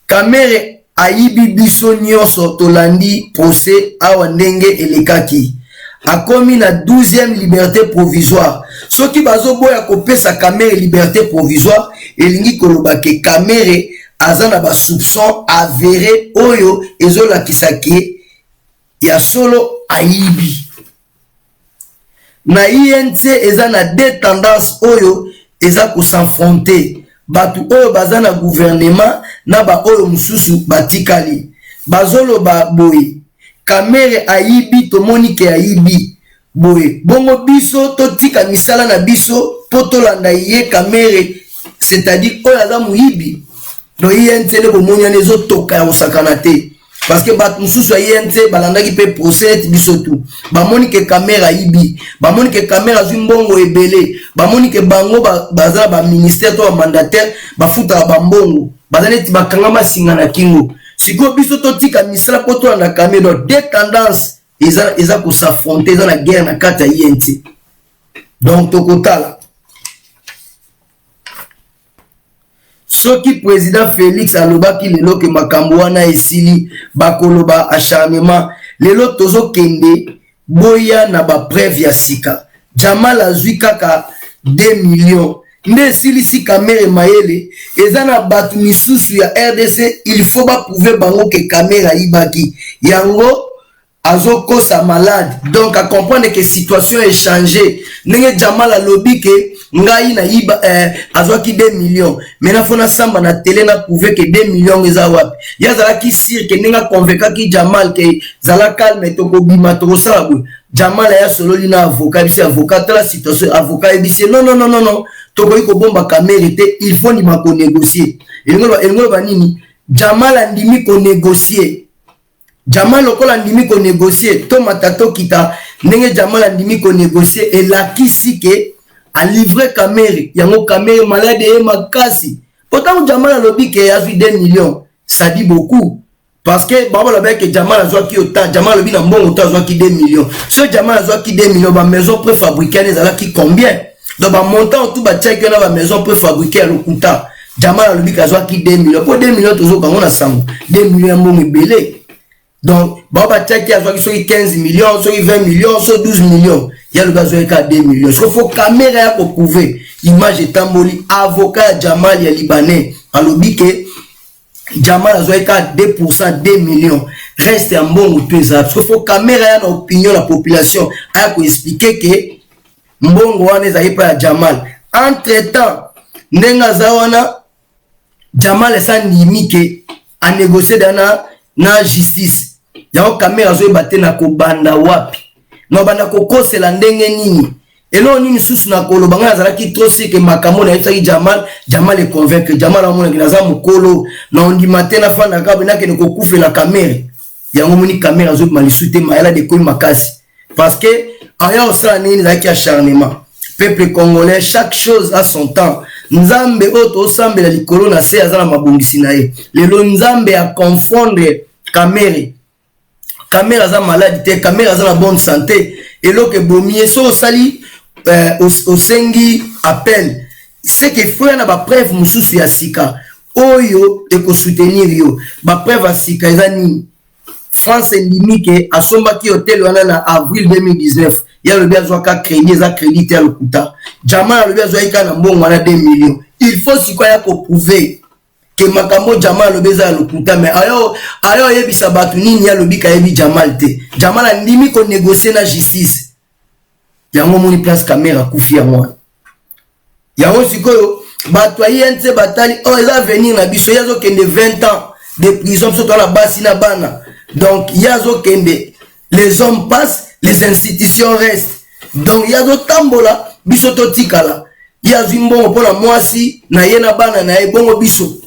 Kamerhe ayibi. Biso nyonso tolandi procès awa ndenge elekaki. Akomi na 12e liberté provisoire. Soki bazoboya kopesa Kamerhe liberté provisoire, elingi koloba ke Kamerhe aza na basoupçon avéré oyo ezolakisa ke ya solo ayibi. Na UNC eza na deux tendance oyo eza kos'affronter: bato oyo baza na gouvernement na baoyo mosusu batikali. Bazoloba boye: Kamerhe ayibi, tomoni ke ayibi boye, bongo biso totika misala na biso mpo tolanda ye Kamerhe, c'est-à-dire oyo aza moyibi. Donc INC nde bomoni wana ezotoka ya kosakana te, parce que bato mosusu ya INC balandaki mpe procès neti biso tu. Bamoni ke Kamerhe ayibi, bamoni ke Kamerhe azwi mbongo ebele, bamoni ke bango baza na baministère to bamandataire, bafutaka bambongo, baza neti bakangama singa na kingo. Sikoyo biso totika misala mpo tolanda Kamerhe. Donc deux tendance eza kos'affronter, eza na guerre na kati ya INC. Donc tokotala soki président Félix alobaki lelo ke makambo wana esili, bakoloba acharnement. Lelo tozokende boya na bapreuve ya sika. Jamal azwi kaka 2 millions nde esilisi Kamerhe mayele. Eza na bato misusu ya RDC, il faut baprouver bango ke Kamerhe ayibaki. Yango azokosa malade. Donc acomprendre ke situation echanger ndenge Jamal alobi ke ngai nayiba, azwaki 2 millions. Maintenant faut nasamba na télé, na prouver ke 2 millions eza wapi. Ye azalaki sûr ke ndenge aconvaincaki Jamal ke zala calme, tokobima, tokosala boye. Jamal aya sololi na avocat, yebisi avocat: "Tala situation." Avocat yebisi: "Non, non, non, non, non, tokoki kobomba Kamerhe te, il faut ndima konégocier." Elingi loba nini? Jamal andimi konégocier. Jamal lokola andimi konégocier, tomata tokita, ndenge Jamal andimi konégocier, elakisi ke alivrer Kamerhe. Yango Kamerhe malade ye makasi, po ntango Jamal alobi ke azwi 2 millions, ça dit beaucoup, parce que bango balobaki ke Jamal azwaki autant. Jamal alobi na mbongo to azwaki 2 millions. So Jamal azwaki 2 millions, bamaison préfabriqué wana ezalaki combien? Donc bamontant tu batiaki wana, bamaison préfabriqué ya lokuta. Jamal alobi ke azwaki 2 millions, mpo 2 millions tozokango na sango, 2 millions ya mbongo ebele. Donc bao batiaki azwaki soki 15 millions, soki 20 millions, soki 12 millions, ye alobi azwaki kaka 2 millions. Soki faut Kamerhe ya koprouver, image etamboli, avocat ya Jamal ya libanais alobi ke Jamal azwaki kaka 2, 2 millions, reste ya mbongo to ezala. Parce que faut Kamerhe aya na opinion na population, aya koexpliquer ke mbongo wana ezali mpa ya Jamal. Entre temps, ndenge aza wana, Jamal esa ndimi ke anégocie da na justice. Yango Kamerhe azoyeba te na kobanda wapi, na banda kokosela ndenge nini, eloko nini susu na koloba. Ngai nazalaki trop sûr ke makambo nayebisaki Jamal, Jamal econvaincre. Jamal amonaki naza mokolo na ondima te, nafandaka boye, nakende kokufela Kamerhe. Yango moni Kamerhe azobima lisu te, mayala dekoyi makasi, parce que aya kosala nini? Ezalaki acharnement. Peuple congolais, chaque chose a son temps. Nzambe oyo tosambela likolo na se aza na mabongisi na ye. Lelo Nzambe aconfondre Kamerhe. Kamerhe aza malade te, Kamerhe aza na bonne santé. Eloko ebomi ye, so osali osengi appel, c'est que faut ya na bapreuve mosusu ya sika oyo ekosoutenir yo. Bapreuve ya sika eza nini? France endimi ke asombaki hotel wana na avril 2019. Ye alobi azwaka crédit, eza crédit te, ya lokuta. Jamal alobi azwaki kaka na mbongo wana 2 millions. Il faut sikoyo aya koprouver ke makambo Jamal alobi eza ya lokuta. Mais ayo oyebisa bato nini? Alobi kayebi Jamal te. Jamal andimi konégocier na justice. Yango omoni place Kamerhe akufi, yango wana. Yango sikoyo bato aye nte batali oyo eza avenir na biso. Ye azokende 20 ans de prison, biso toala basi na bana. Donc ye azokende, les hommes passent, les institutions restent. Donc ye azotambola, biso totikala. Ye azwi mbongo mpona mwasi na ye na bana na ye, bongo biso.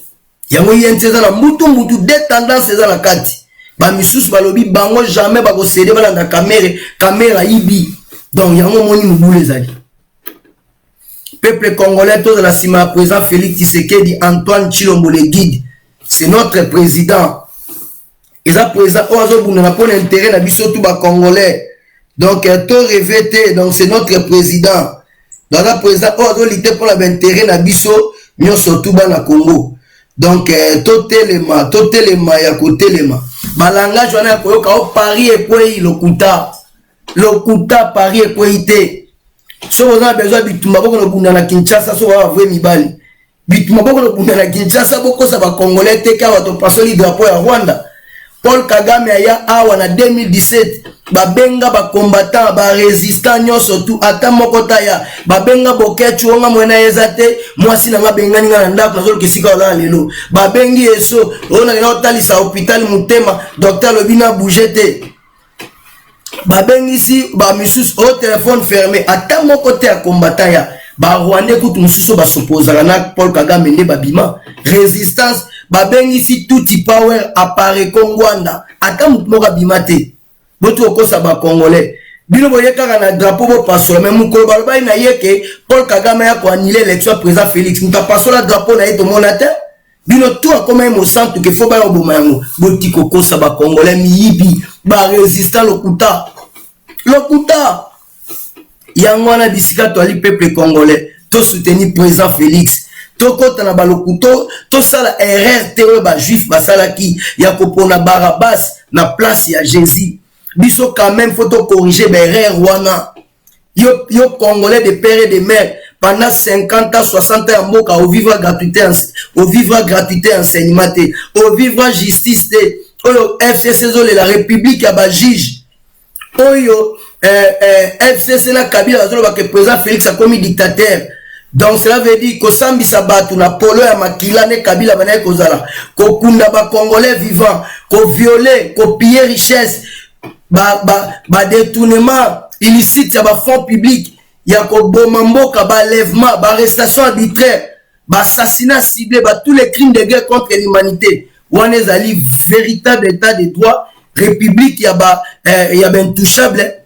Yango ye nti eza na mbutu mbutu, de tendance eza na kati. Bamisusu balobi bango jamais bakocéder, balanda Kamerhe. Kamerhe ayibi. Donc yango omoni mobulu ezali. Peuple congolais, tozala nsima ya président Félix Tshisekedi Antoine Tshilombo le guide. C'est notre président, eza président oyo azobundana mpona intérêt na biso tu bacongolais. Donc to rêve te. Donc c'est notre président, donc aza président oyo azolutter mpona baintérêt na biso nyonso tu bana Congo. Donc totelema, totelema ya kotelema. Balangage wana ya koyoka o Paris ekwei, lokuta, lokuta. Paris ekwei te. Soki oza na besoin ya bitumba, bokona bunda na Kinshasa. Soki oza bavrai mibali, bitumba bokona bunda na Kinshasa. Bokosa bacongolais te kaka bato pasoli drapeau ya Rwanda. Paul Kagame aya awa na 2017, babenga bacombattant, barésistant nyonso tu, ata moko taya. Babenga Bokecu, onga mwena eza te, mwasi na nga bengani nga na ndako, nazoluka esika olala lelo. Babengi eso oyo nakenda kotalisa hôpital motema, docteur alobi na bouge te. Babengisi bamisusu oyo, téléphone fermé, ata moko te ya combattant ya barwandais. Kutu mosusu basopozaka na Paul Kagame nde babima résistance. Babengisi Tutsi Power, Apareco, Ngwanda, ata motu moko abima te. Boti kokosa bacongolais. Bino boye kaka na drapeau bopasola, mais mokolo balobaki na ye ke Paul Kagame ya koannuler élection ya président Félix, moto apasola drapeau na ye tomona te. Bino tu akoma ye mosantu ke fo baya koboma yango. Boti kokosa bacongolais, miyibi, barésistant, lokuta, lokuta. Yango wana bisika toali, peuple congolais, tosoutenir président Félix. Tokɔta na balokuto, tosala erreur te oyo bajuif basalaki ya kopona Barabas na place ya Jésus. Biso quand même faut tocorriger baerreur wana. Yo, yo Congolais de père et de mère, pendant 50 ans, 60 ans ya mboka, ovivre gratuité, ovivre gratuité enseignement te, ovivre justice te. Oyo FCC ezolela, république ya bajuge. Oyo FCC na Kabila bazoloba ke président Félix akomi dictateur. Donc cela veut dire kosambisa bato na polo ya makila nde Kabila bandaki kozala, kokunda bacongolais vivant, kovioler, kopiller richesse, badétournement ba illicite ya bafonds public, ya koboma mboka, baenlèvement, baarrestation arbitraire, baassassinat ciblé, ba tous les crimes de guerre contre l'humanité. Wana ezali véritable état de droit, république ya ba ya baintouchable.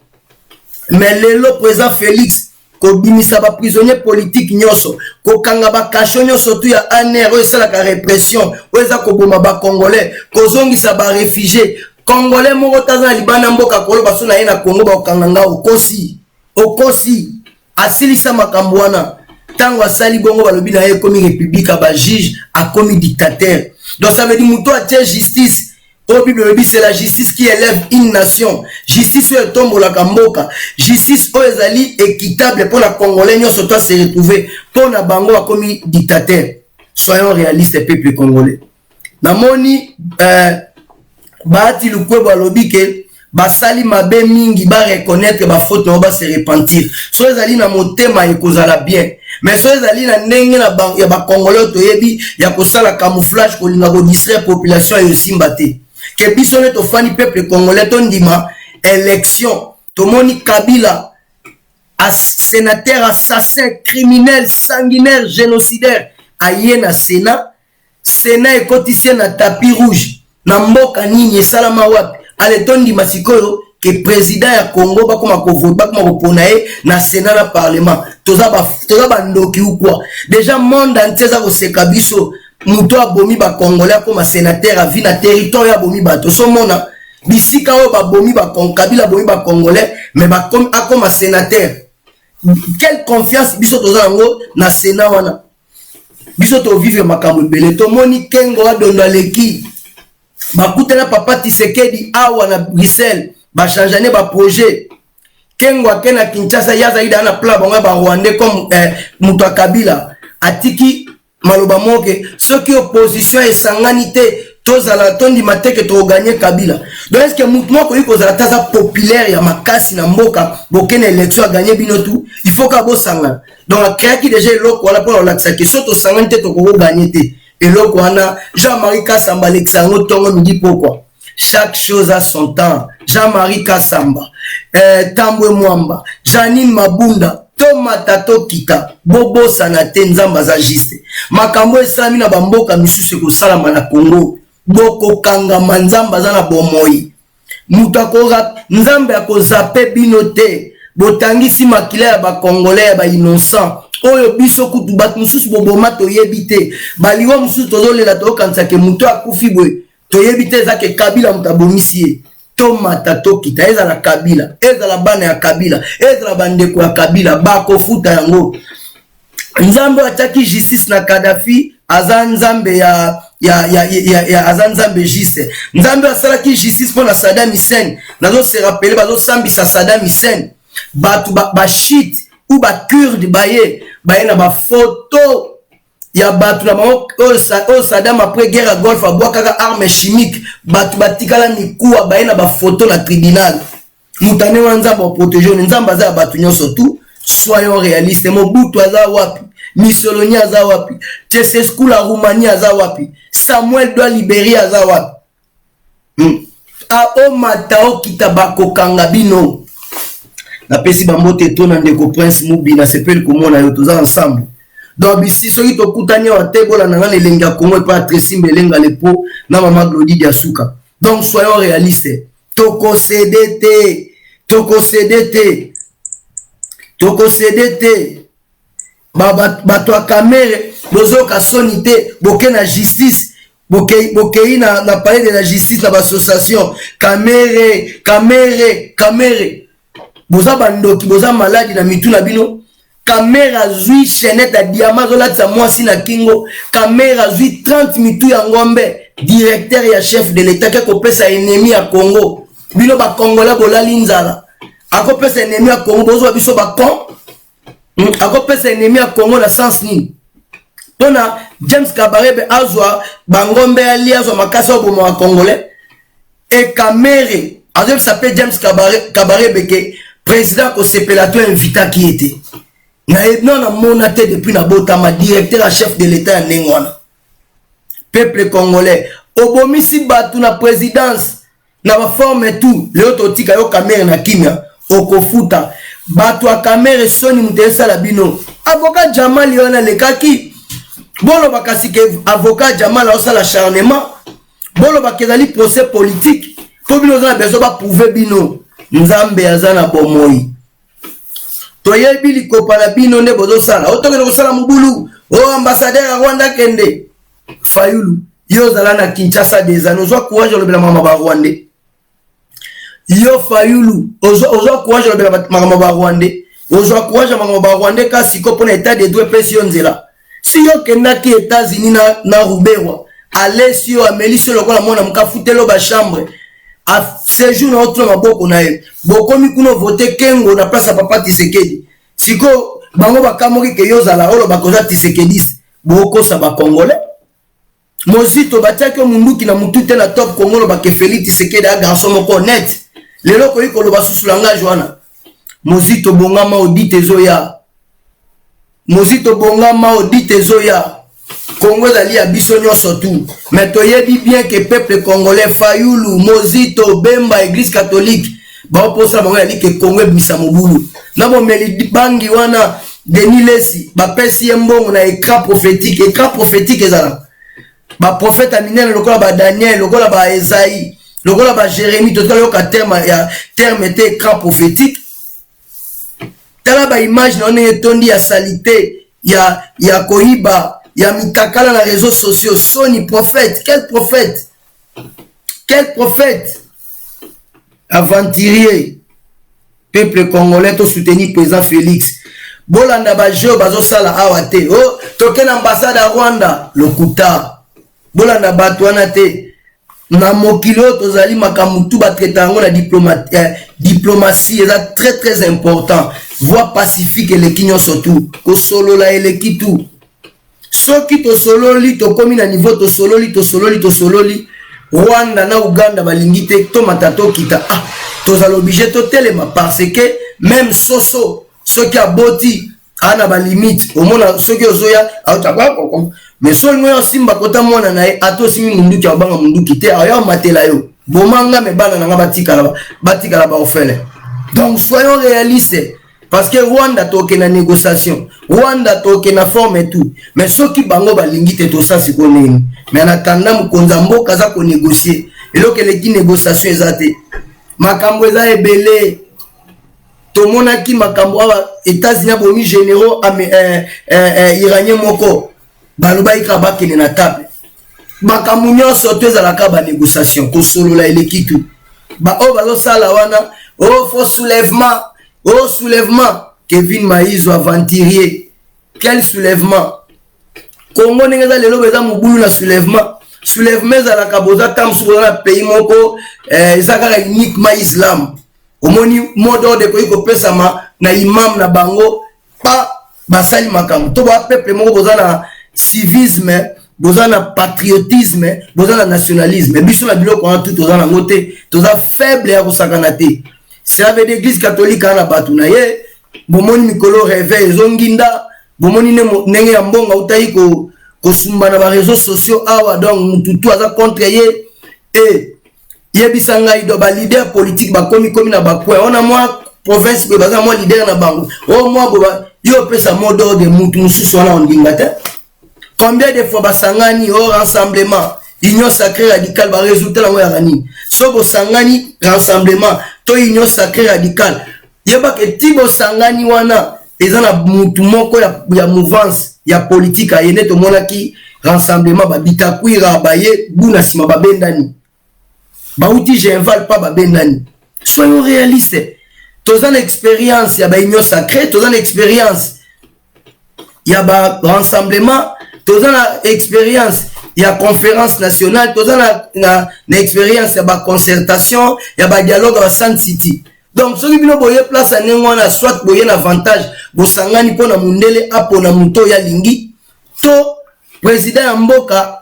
Mais lelo président Félix kobimisa baprisonnier politique nyonso, kokanga bacachots nyonso tu ya ANR oyo esalaka répression, oyo eza koboma bacongolais, kozongisa baréfugiés congolais. Moko taza na libanda mboka koloba so na ye na Congo bakokanga nga, okosi, okosi. Asilisa makambo wana. Ntango asali bongo, balobi na ye ekomi république ya bajuge, akomi dictateur. Donc ça veut dire moto atie justice oyo Bible elobi, c'est la justice qui élève une nation, justice oyo etombolaka mboka, justice oyo ezali équitable mpona Congolais nyonso to ase retrouver, mpona bango akomi dictateur. Soyons réaliste, peuple congolais. Namoni Bahati Lukwebo alobi ke basali mabe mingi, bareconnaître bafaute na bango, base repentir. So ezali na motema, ekozala bien. Mais so ezali na ndenge ya bacongolais oyo toyebi ya kosala camouflage, kolinga kodistraire population, eyo esimba te. Ke biso nde tofandi, peuple congolais, tondima élection. Tomoni Kabila, sénateur assassin, criminel, sanguinaire, génocidaire, aye na Sénat. Sénat ekotisi ye na tapis rouge. Na mboka nini esalama? Wapi? Ale, tondima sikoyo ke président ya Congo bakoma kovote, bakoma kopona ye na Sénat, na parlement. Toza bandoki ou quoi? Déjà monde entier eza koseka biso. Moto abomi bacongolais akoma sénateur avi na territoire oyo abomi bato. Osomona bisika oyo babomi, Kabila abomi bacongolais, mais akoma sénateur. Quelle confiance biso toza yango na Sénat wana? Biso tovivre makambo ebele. Tomoni Kengo Adondo aleki, bakutana papa Tisekedi awa na Bruxelles, bachangeane baprojet. Kengo ake na Kinshasa, ye azali daa na plan bango ya barwandais comme moto ya Kabila atiki maloba moke: soki opposition esangani te, tozala tondima te ke tokogagner Kabila. Donc est ce que motu moko akoki kozala te, aza populaire ya makasi na mboka, bokende élection, agagner bino tu? Il faut ka bosangana. Donc acréaki déjà eloko wana mpona kolakisa ke so tosangani te, tokokogagner te. Eloko wana, Jean-Marie Kasamba alekisa yango ntongo, midi, pokwa. Chaque chose a son temps. Jean-Marie Kasamba, Tambwe Mwamba, Janine Mabunda, tomata tokita, bobosana te, Nzambe aza juste. Makambo esalami na bamboka misusu ekosalama na Congo. Bokokangama. Nzambe aza na bomoi. Moto akora, Nzambe akozape bino te. Botangisi makila ya bacongolais, ya bainnocent oyo biso kutu bato mosusu boboma toyebi te. Baliwa mosusu tozolela, toyokanisa ke moto akufi boye, toyebi te eza ke Kabila moto abomisi ye. Tomata tokita, ezala Kabila, ezala bana ya Kabila, ezala bandeko ya Kabila, bakofuta yango. Nzambe oyo atiaki justice na Kadafi aza Nzambe ya aza Nzambe juste. Nzambe asalaki justice mpo na Saddam Hussein. Nazose rappeler, bazosambisa Saddam Hussein, bato bachiites ba ou bakurde baye na bafoto ya bato na bango oyo Saddam, après guerre ya Golfe, abwakaka arme chimique, bato batikala mikuwa. Baye na bafoto na tribunal. Moto ane wana, Nzambe aprotéger ono. Nzambe aza ya bato nyonso tu. Soyons réaliste. Mobutu aza wapi? Mussolini aza wapi? Ceausescu la Roumanie aza wapi? Samuel Doe Libéria aza wapi? Aomata okita, bakokanga bino. Napesi bambote to na ndeko Prince Mubi, nasepeli komona yo, toza ensemble. Donc bisi soki tokutani awa te, bolanda nga na Elengi ya Congo epai ya Tracy Mbelenga Lepo na mama Glodi Diasuka. Donc soyons réalistes, tokocéder te, tokocéder te, tokocéder te. Bato ya Kamerhe, bozoyoka soni te? Boke na justice, bokei bokei na palais de la justice, na baassociation Kamerhe, Kamerhe, Kamerhe. Boza bandoki, boza maladi na mitu na bino. Kamerhe azwi chaînette ya diamant, azolatisa mwasi na kingo. Kamerhe azwi 30 mitu ya ngombe, directeur ya chef de l'État ke kopesa ennemi ya Congo. Bino Bacongolais bolali nzala, akopesa ennemi ya Congo, bozwa biso bacon. Akopesa ennemi ya Congo na sens nini? Mpona James Kabarebe azwa bangombe ali, azwa makasi oboma Bacongolais. E Kamerhe azoyebisa mpe James Kabarebe ke président akosepela to invitaki ye te. No namona te depuis nabotama directeur ya chef de l'État ya ndenge wana. Peuple congolais, obomisi bato na présidence na baforme tout. Lelo totika yo Kamerhe na kimia, okofuta. Bato ya Kamerhe, soni moto esala bino. Avocat Jamali wana alekaki, boloba kasi ke avocat Jamal aosala acharnement, bolobaka ezali procès politique mpo bino oza na besoin baprouver bino. Nzambe aza na bomoi, toyebi likopa na bino nde bozosala. Otokende kosala mobulu o ambassadeur ya Rwanda akende. Fayulu, yo ozala na Kinshasa des années, ozwa courage olobela makambo Barwandais. Yo Fayulu, ozwa courage olobela makambo Barwandais, ozwa courage ya makambo Barwandais. Kasi siko mpona état de droit epesi yo nzela, si yo okendaki États-Unis na Ruberwa, alesi yo, amelisi yo lokola mwana moka, afuteli yo bachambre séjour na otuna maboko na ye. Bokomi kuna, vote Kengo na place ya papa Tshisekedi. Sikoyo bango bakamoki ke yo ozala olobaka oza Tshisekediste. Bokosa Bacongolais. Mozito, batiaki yo munduki na mutu te na Top Congo, olobaka Félix Tshisekedi a garçon moko honnête. Lelo okoki koloba susu langage wana? Mozito, bongama, audit ezoya. Mozito, bongama, audit ezoya. Congo ezali ya biso nyonso tu, mais toyebi bien ke peuple congolais, Fayulu, Mozito, Bemba, Église catholique, baoposa bango yali ke Congo ebimisa mobulu na bomeli bangi wana. Denis Lesi, bapesi ye mbongo na écran prophétique. Écran prophétique ezala baprofete ya minene lokola baDaniel, lokola baEsaïe, lokola baJérémie. Totikala yoka terme ya terme te, écran prophétique. Tala baimage na yo ndenge etondi ya saleté, ya koyiba, ya mitakala na réseaux sociaux. Soni, prophète, quel prophète, quel prophète aventurier! Peuple congolais, tosoutenir président Félix. Bolanda bajeu bazosala awa te. O oh, toke na ambassade ya Rwanda, lokuta. Bolanda bato wana te. Na mokili oyo tozali, makambo tu batraita yango na diplomatie. Eza très très important. Voie pacifique eleki nyonso tu, kosolola eleki tu. Soki tosololi, tokomi na niveau tosololi, tosololi, tosololi, Rwanda na Uganda balingi te, tomata, tokita, ah, tozala obligé totelema, parce que même soso soki aboti aa na balimite. Omona soki ozoya, mais so olingi oyo osimba kota mwana na ye, ata osimbi munduki, abanga munduki te, aya omatela yo. Bomanga me bana na nga batikala, batikala baorphelin. Donc soyons réalistes, parce que Rwanda, tokende na négociation, Rwanda tokende na forme et tout, mais soki bango balingi te, tosala sikoyo nini? Mais en attendant, mokonzi ya mboka aza konégocier. Eloko eleki négociation eza te. Makambo eza ebele. Tomonaki makambo awa, États-Unis abomi généraux iranien moko, balobaki kaka bakende na table. Makambo nyonso to ezalaka banégociation, kosolola eleki tu. Baoyo bazosala wana, o oh, faux soulèvement, o oh, soulèvement. Kevin Maizo, aventurier, quel soulèvement? Congo ndenge eza lelo, eza mobulu na soulèvement. Soulèvement ezalaka, boza ta mosusu, boza na pays moko eza kaka uniquement islam. Omoni mot d'ordre ekoki kopesama na imam na bango, pa basali makambo to ba peuple moko. Boza na civisme, boza na patriotisme, boza na nationalisme. Biso na biloko wana tu toza nango te, toza faible ya kosakana te. Cela veut dire Église catholique na bato na ye. Bomoni mikolo réveil ezonginda, bomoni ndenge ya mbongo autaki kosumba na baréseaux sociaux awa. Donc mutu tu aza contre ye. E yebisa ngai, do baleader politique bakomi komi na bacoin wana, mwa province boye baza mwa leader na bango, o mwa boye. Yo opesa mot d'ordre, mutu mosusu wana ondinga te. Combien de fois basangani o rassemblement, Union sacrée radicale, baresultat yango yaka nini? So bosangani rassemblement to Union sacrée radicale, yebaka ti bosangani wana eza na mutu moko ya mouvance ya politique aye. Nde tomonaki rassemblement, babitakwira baye bu na nsima, babendani, bauti Genval pa babendani. Soyons réaliste, toza na expérience ya baunion sacrée, toza na expérience ya barassemblement, toza na expérience ya conférence nationale, toza na expérience ya baconcertation, ya badialogue ya baSun City. Donc soki bino boye place ya ndenge wana, soit boye na avantage, bosangani mpo na mundele apona moto oyo alingi, to président ya mboka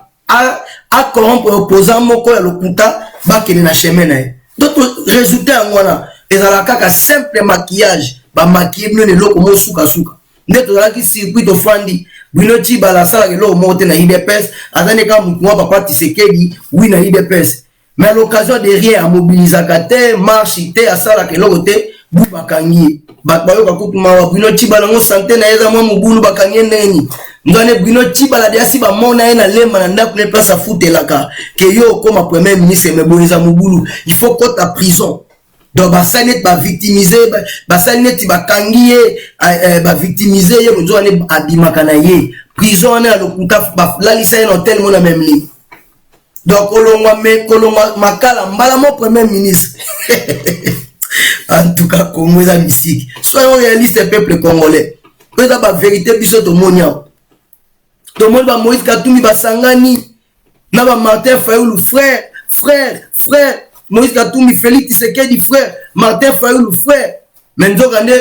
acorrompre opposant moko ya lokuta, bakende na chemin na ye. Donc résultat yango wana ezalaka kaka simple maquillage, bamaquiller bino na eloko moko sukasuka. Nde tozalaki surpris, tofandi, Bruno Tshibala asalaka eloko moko te na UDPS, aza nde kaka motu mwa papa Tshisekedi wi na UDPS, mais à l'occasion de rien, amobilisaka te, marche te, asalaka eloko te. Bu bakangi ye, bato bayoka kutu mawa. Bruno Tshibala ngo, santé na ye eza mwa mobulu, bakangi ye ndenge nini? Nzwane Bruno Tshibala de asi bamona ye na Lemba na ndako ne place afutelaka ke yo okóma premier ministre, mais boye eza mobulu, il faut kota prison. Donc basali neti bavictimize, basali neti bakangi ye, bavictimize ye. Bonzo wana abimaka na ye prison wana ya lokuta, balalisa ye na hotel mo na même. Donc kolongwa, me kolongwa Makala mbala mo premier ministre. En tout cas, Congo eza mystique. Soyons réaliste, peuple congolais, oyo eza bavérité. Biso tomoni awa, tomoni bamoïse Katumbi basangani na bamartin Fayulu, frère, frère, frère. Moïse Katumbi, Félix Tshisekedi frère, Martin Fayulu frère, mais nzoka nde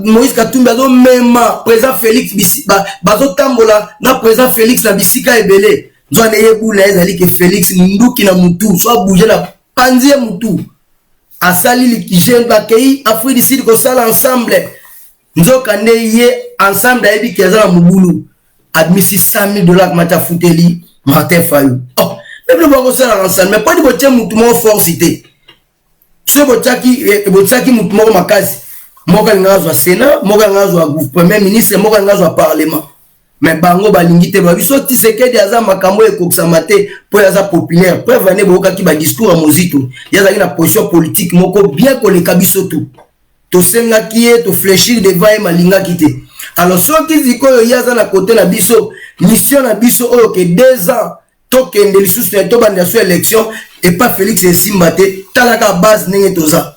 Moïse Katumbi azomema président Félix, bazotambola na président Félix na bisika ebele. Nzoka nde ye bula ezali ke Félix munduki na mutu, so abouge na panzi ye mutu. Asali jeune, bakei Afrique du Sud kosala ensemble, nzoka nde ye ensemble ayebi ke aza na mobulu, abimisi 100 000 dollars mati afuteli Martin Fayulu. Oh, mais bino bakosala ensemble, mais mponi botie mutu moko force te? Soki botiaki mutu moko makasi, moko alingaka azwa Sénat, moko alingaka azwa premier ministre, moko alingaka azwa parlement. Mais bango balingi te. Babiso Tshisekedi aza makambo oyo ekokisama te mpo aza populaire. Preuve ane boyokaki badiscours ya Mozito, ye azalaki na position politique moko bien koleka biso. Tu tosengaki ye tofléchir devant ye, malingaki te. Alors soki sikoyo ye aza na kote na biso, mission na biso oyo ke 2 ans tokende lisusu na tobanda so élection epa Félix esimba te. Talaka base ndenge toza,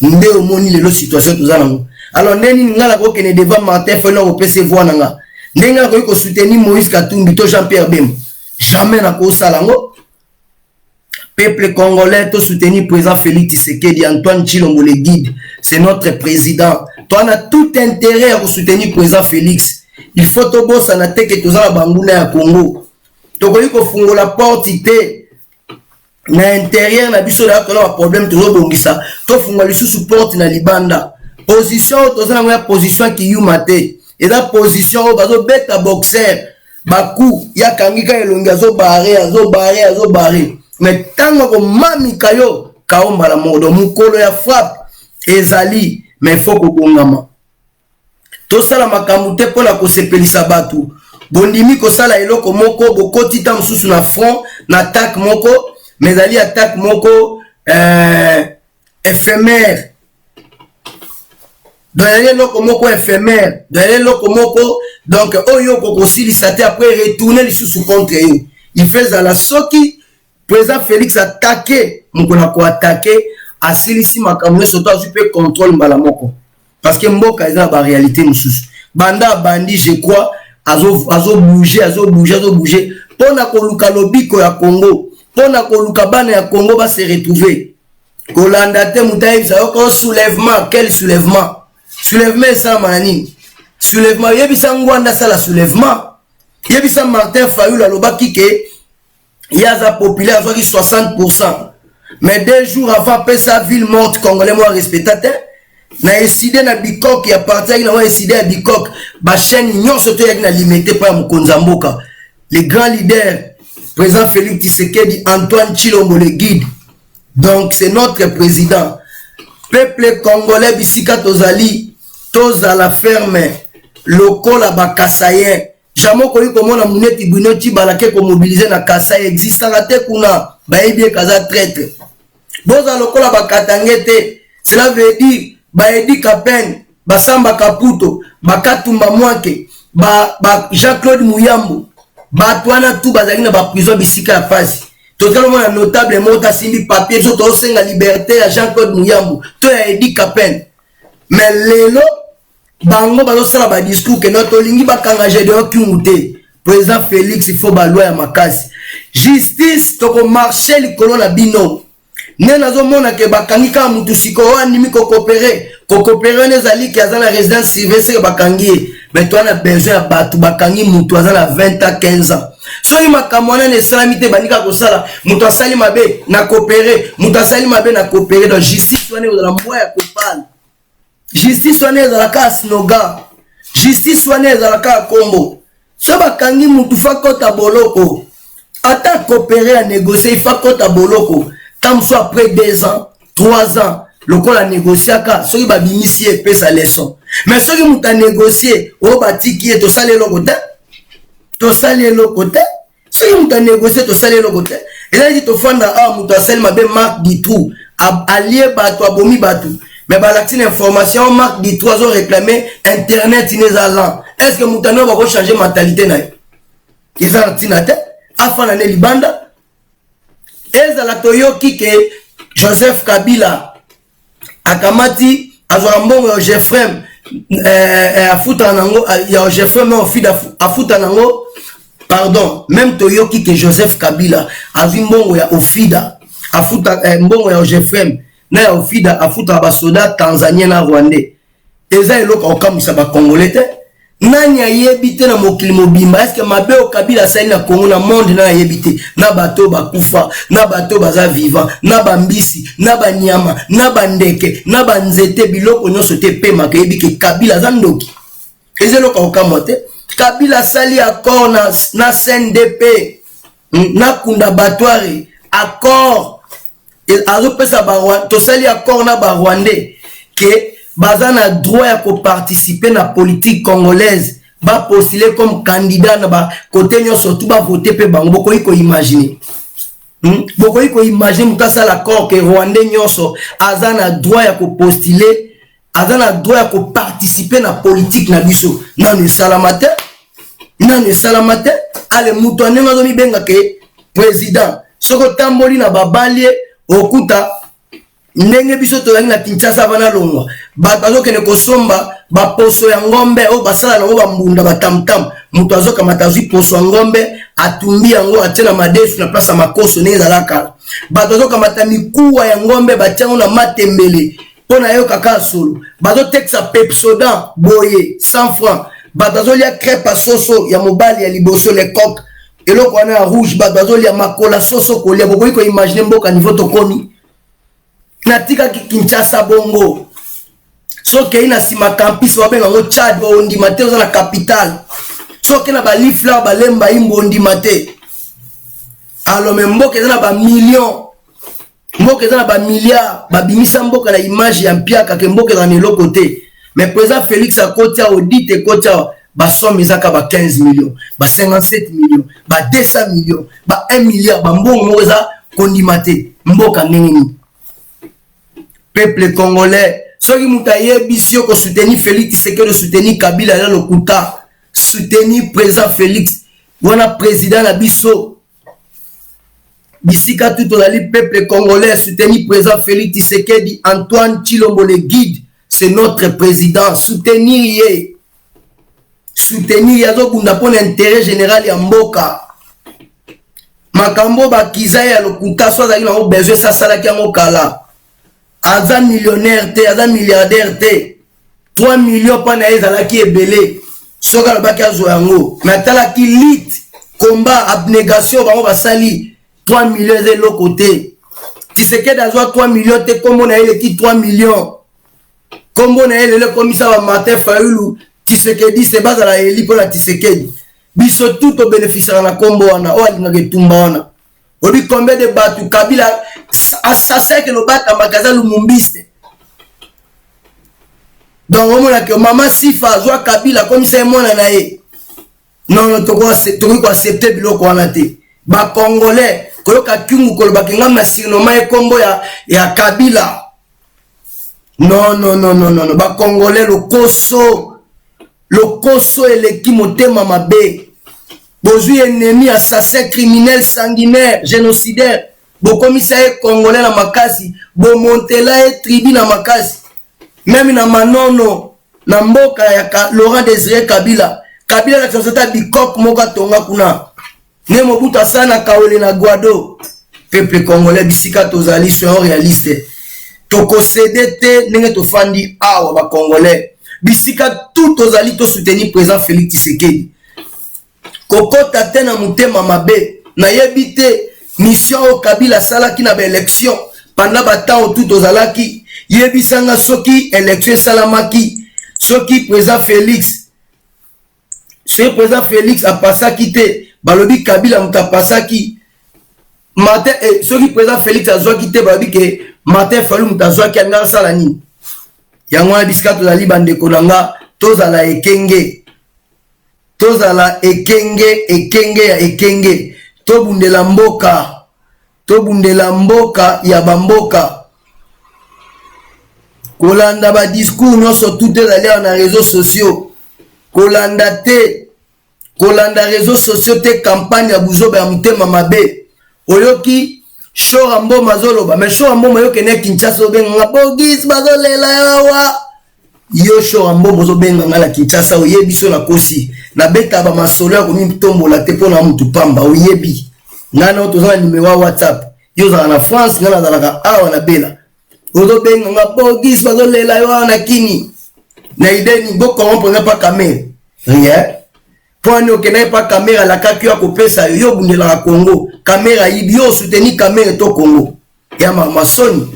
nde omoni lelo situation toza nango. Alors nde nini ngai nakokende devant Martin Fayulu kopesa voix na nga? Ndenge nakoki kosoutenir Moïse Katumbi to Jean Pierre Bemba? Jamais nakosala yango. Peuple congolais, tosoutenir président Félix Tshisekedi Antoine Tshilombo le guide, c'est notre président. Toza tout intérêt ya kosoutenir président Félix. Il faut tobosana te ke toza na banguna ya Congo. Tokoki kofungola porte te na intérieur na biso na tona baproblème, tozobongisa, tofungola lisusu porte na libanda. Position oyo toza nango ya position kiyuma te, eza position oyo bazobeta boxer baku yakangi ka elongi, azobarrer, azobarrer, azobarrer, mais ntango akomamika yo kao mbala moko. Donc mokolo ya frappe ezali, mais faut kobongama. Tosala makambo te mpona kosepelisa bato. Bondimi kosala eloko moko, bokoti ta mosusu na front na attaque moko, mais ezali attaque moko éphémère. Donc ezali eloko moko éphémère, donc ezali eloko moko donc oyo okokosilisa te, après retourner lisusu contre yo. Il faut ezala soki président Félix attaque, mokolo akoattaquer, asilisi makambo nyonso to azwi mpe contrôle mbala moko, parce que mboka eza na baréalité mosusu. Banda abandi, je crois, azobouge, azobouge, azobouge mpo na koluka lobiko ya Congo, mpo na koluka bana ya Congo base retrouver. Kolanda te moto ayebisa yoko soulèvement. Quel soulèvement? Soulèvement esalama na nini? Soulèvement, yebisa Ngbanda asala soulèvement, yebisa Martin Fayulu. Alobaki ke ye aza populaire, azwaki 60, mais 2 jours avant apesa ville morte. Congolais mo arespecta te na ECiDé na Bikok ya parti ayaki nango, ECiDé ya Bikok, bachaîne nyonso to eyaki na Limete mpo ya mokonzi ya mboka, le grand leader président Félix Tshisekedi Antoine Tshilombo le guide. Donc c'est notre président. Peuple congolais, bisika tozali, Tozala ferme lokola ba Kasaïens. Jamais okoki komona muneti Bruno Tshibala ke komobilize na Kasai, existaka te kuna, bayebi ye kaza traitre. Bozala lokola ba Katangais te, cela veut dire ba Eddy Kapend, ba Samba Kaputo, ba Katumba Mwake, ba, ba Jean-Claude Muyambo, bato wana tu bazalaki na ba prison bisika ya pasi. Totala omona notable moko asimbi papier, biso tozosenga liberte ya Jean-Claude Muyambo to ya Eddy Kapend. Mais lelo bango bazosala ba discours ke no tolingi bakanga Gedeon Kyungu te. Président Félix, il faut ba loi ya makasi, justice, tokomarche likolo na bino. Nde nazomona ke bakangi kaka mutu sikoyo oyo andimi kokopere kokopere wana ezali ke aza na résidence surveillée, seke bakangi ye. Mais toza na besoin ya bato bakangi mutu aza na 20 ans, 15 ans. Soki makambo wana esalami te, bandi kaka kosala moto asali mabe na kopere, moto asali mabe na kopere. Donc justice wana ekozala mbwa ya kopala, justice wana ezalaka ya slogan, justice wana ezalaka ya kombo. So bakangi mutu, fa kota boloko, ata coopérer ya négocier, il faut kota boloko. Tant mosusu après 2 ans, 3 ans, lokola négociaka, soki babimisi ye, epesa leçon. Mais soki moto anégocie oyo batiki ye, tosali eloko te, tosali eloko te. Soki moto anégocie, tosali eloko te. Ezalaki tofanda awa, moto asali mabe, Marc Dutroux alie bato, abomi bato, mais balakisi na information, Marc Dutroux azoréclame internet ne eza lent. Est ce que moto ano bakochange mentalité na ye? Eza na ntina te, afanda nde libanda. Ezala toyoki ke Joseph Kabila akamati, azwaka mbongo ya Ogefrem, afutaka nango ya Ogefrem na Ofida, afuta nango. Pardon, même toyoki ke Joseph Kabila azwi mbongo ya Ofida, afuta mbongo ya Ogefrem na ya Ofida, afutaka basoda tanzanien na rwandais, eza eloko akokamwisa bacongolais te. Nani ayebi te na mokili mobimba? Eske mabe oyo Kabila asali na Congo, na monde, nani ayebi te? Na bato oyo bakufa, na bato oyo baza vivant, na bambisi, na banyama, na bandeke, na banzete, biloko nyonso te epemaka, eyebi ke Kabila aza ndoki. Eza eloko akokamwa te. Kabila asali accord na CNDP, na Kunda Batware, accord azopesa, tosali accord na barwandais ke baza na droit ya koparticiper na politique congolaise, bapostule comme candidat na bakote nyonso tu, bavote mpe bango. Bokoki koimagine, Bokoki koimagine moto asala accord ke rwandais nyonso aza na droit ya kopostule, aza na droit ya koparticiper na politique na biso? Nano esalama te, nano esalama te. Ale moto andenge azomibenga ke président, soki otamboli na babalie, okuta ndenge biso tozalaki na Kinshasa vana longwa, bato bazokende kosomba baposo ya ngombe oyo basala nango bambunda, batamtam. Moto azokamata, azwi poso ya ngombe, atumbi yango, atie na madesu na place ya makoso ndenge ezalaka kala. Bato azokamata mikuwa ya ngombe, batia yango na matembele mpo na yoka kaka solo. Bazotekisa Pepsodent boye 100 francs. Bato azolia crêpe ya soso ya mobali ya liboso, le coq, eloko wana ya rouge. Bato bazolia makola soso kolia. Bokoki koimagine mboka niveau tokomi? Natikaki Kinshasa bongo, soki na nsima campus, babenga yango Tchad, ondima te oza na capitale. Soki na baliflar, balemba imbo, ondima te. Alors me mboka eza na bamillion, mboka eza na bamilliard, babimisa mboka na image ya mpiaka ke mboka eza na eloko te. Mais président Félix akoti awa, audit ekoti awa, basomme ezaka ba 15 millions, ba 57 millions, ba 200 millions, ba 1 milliard, bambongo moko eza kondima te. Mboka ndenge nini? Peuple congolais, soki moto ayebisi yo kosoutenir Félix Tshisekedi, osoutenir Kabila, eza lokuta. Soutenir président Félix wana, président na biso bisika tu tozali. Peuple congolais, soutenir président Félix Tshisekedi Antoine Tshilombo, le guide, c'est notre président. Soutenir ye, soutenir ye, azobunda mpona intérêt général ya mboka. Makambo bakiza ye ya lokuta, so azalaki nango besoin, esi asalaki yango kala. Aza millionnaire te, aza milliardaire te. 3 millions mpa na ye ezalaki ebele soki alobaki azwa yango. Mais atalaki lutte, combat, abnégation bango basali, 3 millions eza eloko te. Tshisekedi azwa 3 millions te, nkombo na ye eleki 3 millions. Nkombo na ye lelo ekomisa ba Martin Fayulu, Tshisekedi se bazala eli mpo na Tshisekedi. Biso tu tobénéficiaka na nkombo wana. Oyo alingaka etumba wana, oyebi combien de bato Kabila assassin ke lobatamaka, aza lumumbiste. Donc omona ke mama Sifa azwa Kabila akomisa ye mwana na ye. Non, non, tokoki koaccepte biloko wana te. Bacongolais koyoka Kyungu koloba ke ngai na surnoma ye nkombo ya Kabila. Non, non, non, non, non, bacongolais lokoso, lokoso eleki, motema mabe. Bozwi ennemi assassin, criminel, sanguinaire, génocidaire, bokomisa ye congolais na makasi, bomontela ye tribu na makasi. Même na Manono, na mboka ya Laurent Désiré Kabila, Kabila na ata bikok moko atonga kuna nde Mobutu asala na Kawele na Guado. Peuple congolais, bisika tozali, soyons réaliste, tokocéder te. Ndenge tofandi awa, bacongolais, bisika tout tozali, tosoutenir président Félix Tshisekedi, kokɔta te na motema mabe. Nayebi te mission oyo Kabila asalaki na baélection pendant batemps tout tozalaki. Yebisanga, soki élection esalamaki, soki président Félix apasaki te, balobi Kabila moto apasaki. Martin eh, soki président Félix azwaki te, balobi ke Martin Fayulu moto azwaki. Alinga asala nini? Yango wana, bisika tozali, bandeko na nga, tozala ekenge, tozala ekenge, ekenge ya ekenge. Tobundela mboka, tobundela mboka ya bamboka. Kolanda badiscours nyonso tout ezali awa na réseaux sociaux, kolanda te, kolanda réseaux sociaux te. Campagne ya buzoba, ya motema mabe. Oyoki Shora Mboma azoloba, mais Shora Mboma, oyokende Kinshasa, obenganga Bogis, bazolela awa. Yo Shora Mboma, ozobenganga na Kinshasa, oyebi so nakosi, nabeta bamasolo ya komitombola te mpo na mutu pamba. Oyebi ngai nao, toza na numero ya WhatsApp. Yo ozalaka na France, ngai nazalaka awa na Bela. Ozobenganga Bogis, bazolela yo awa na Kini na ideni. Bocorrompre nga mpa Kamerhe, rien. Mpo ani okendaki mpa Kamerhe? Alakaki yo akopesa yo. Yo obundelaka Congo, Kamerhe ayibi yo, osoutenir Kamerhe to Congo ya masoni.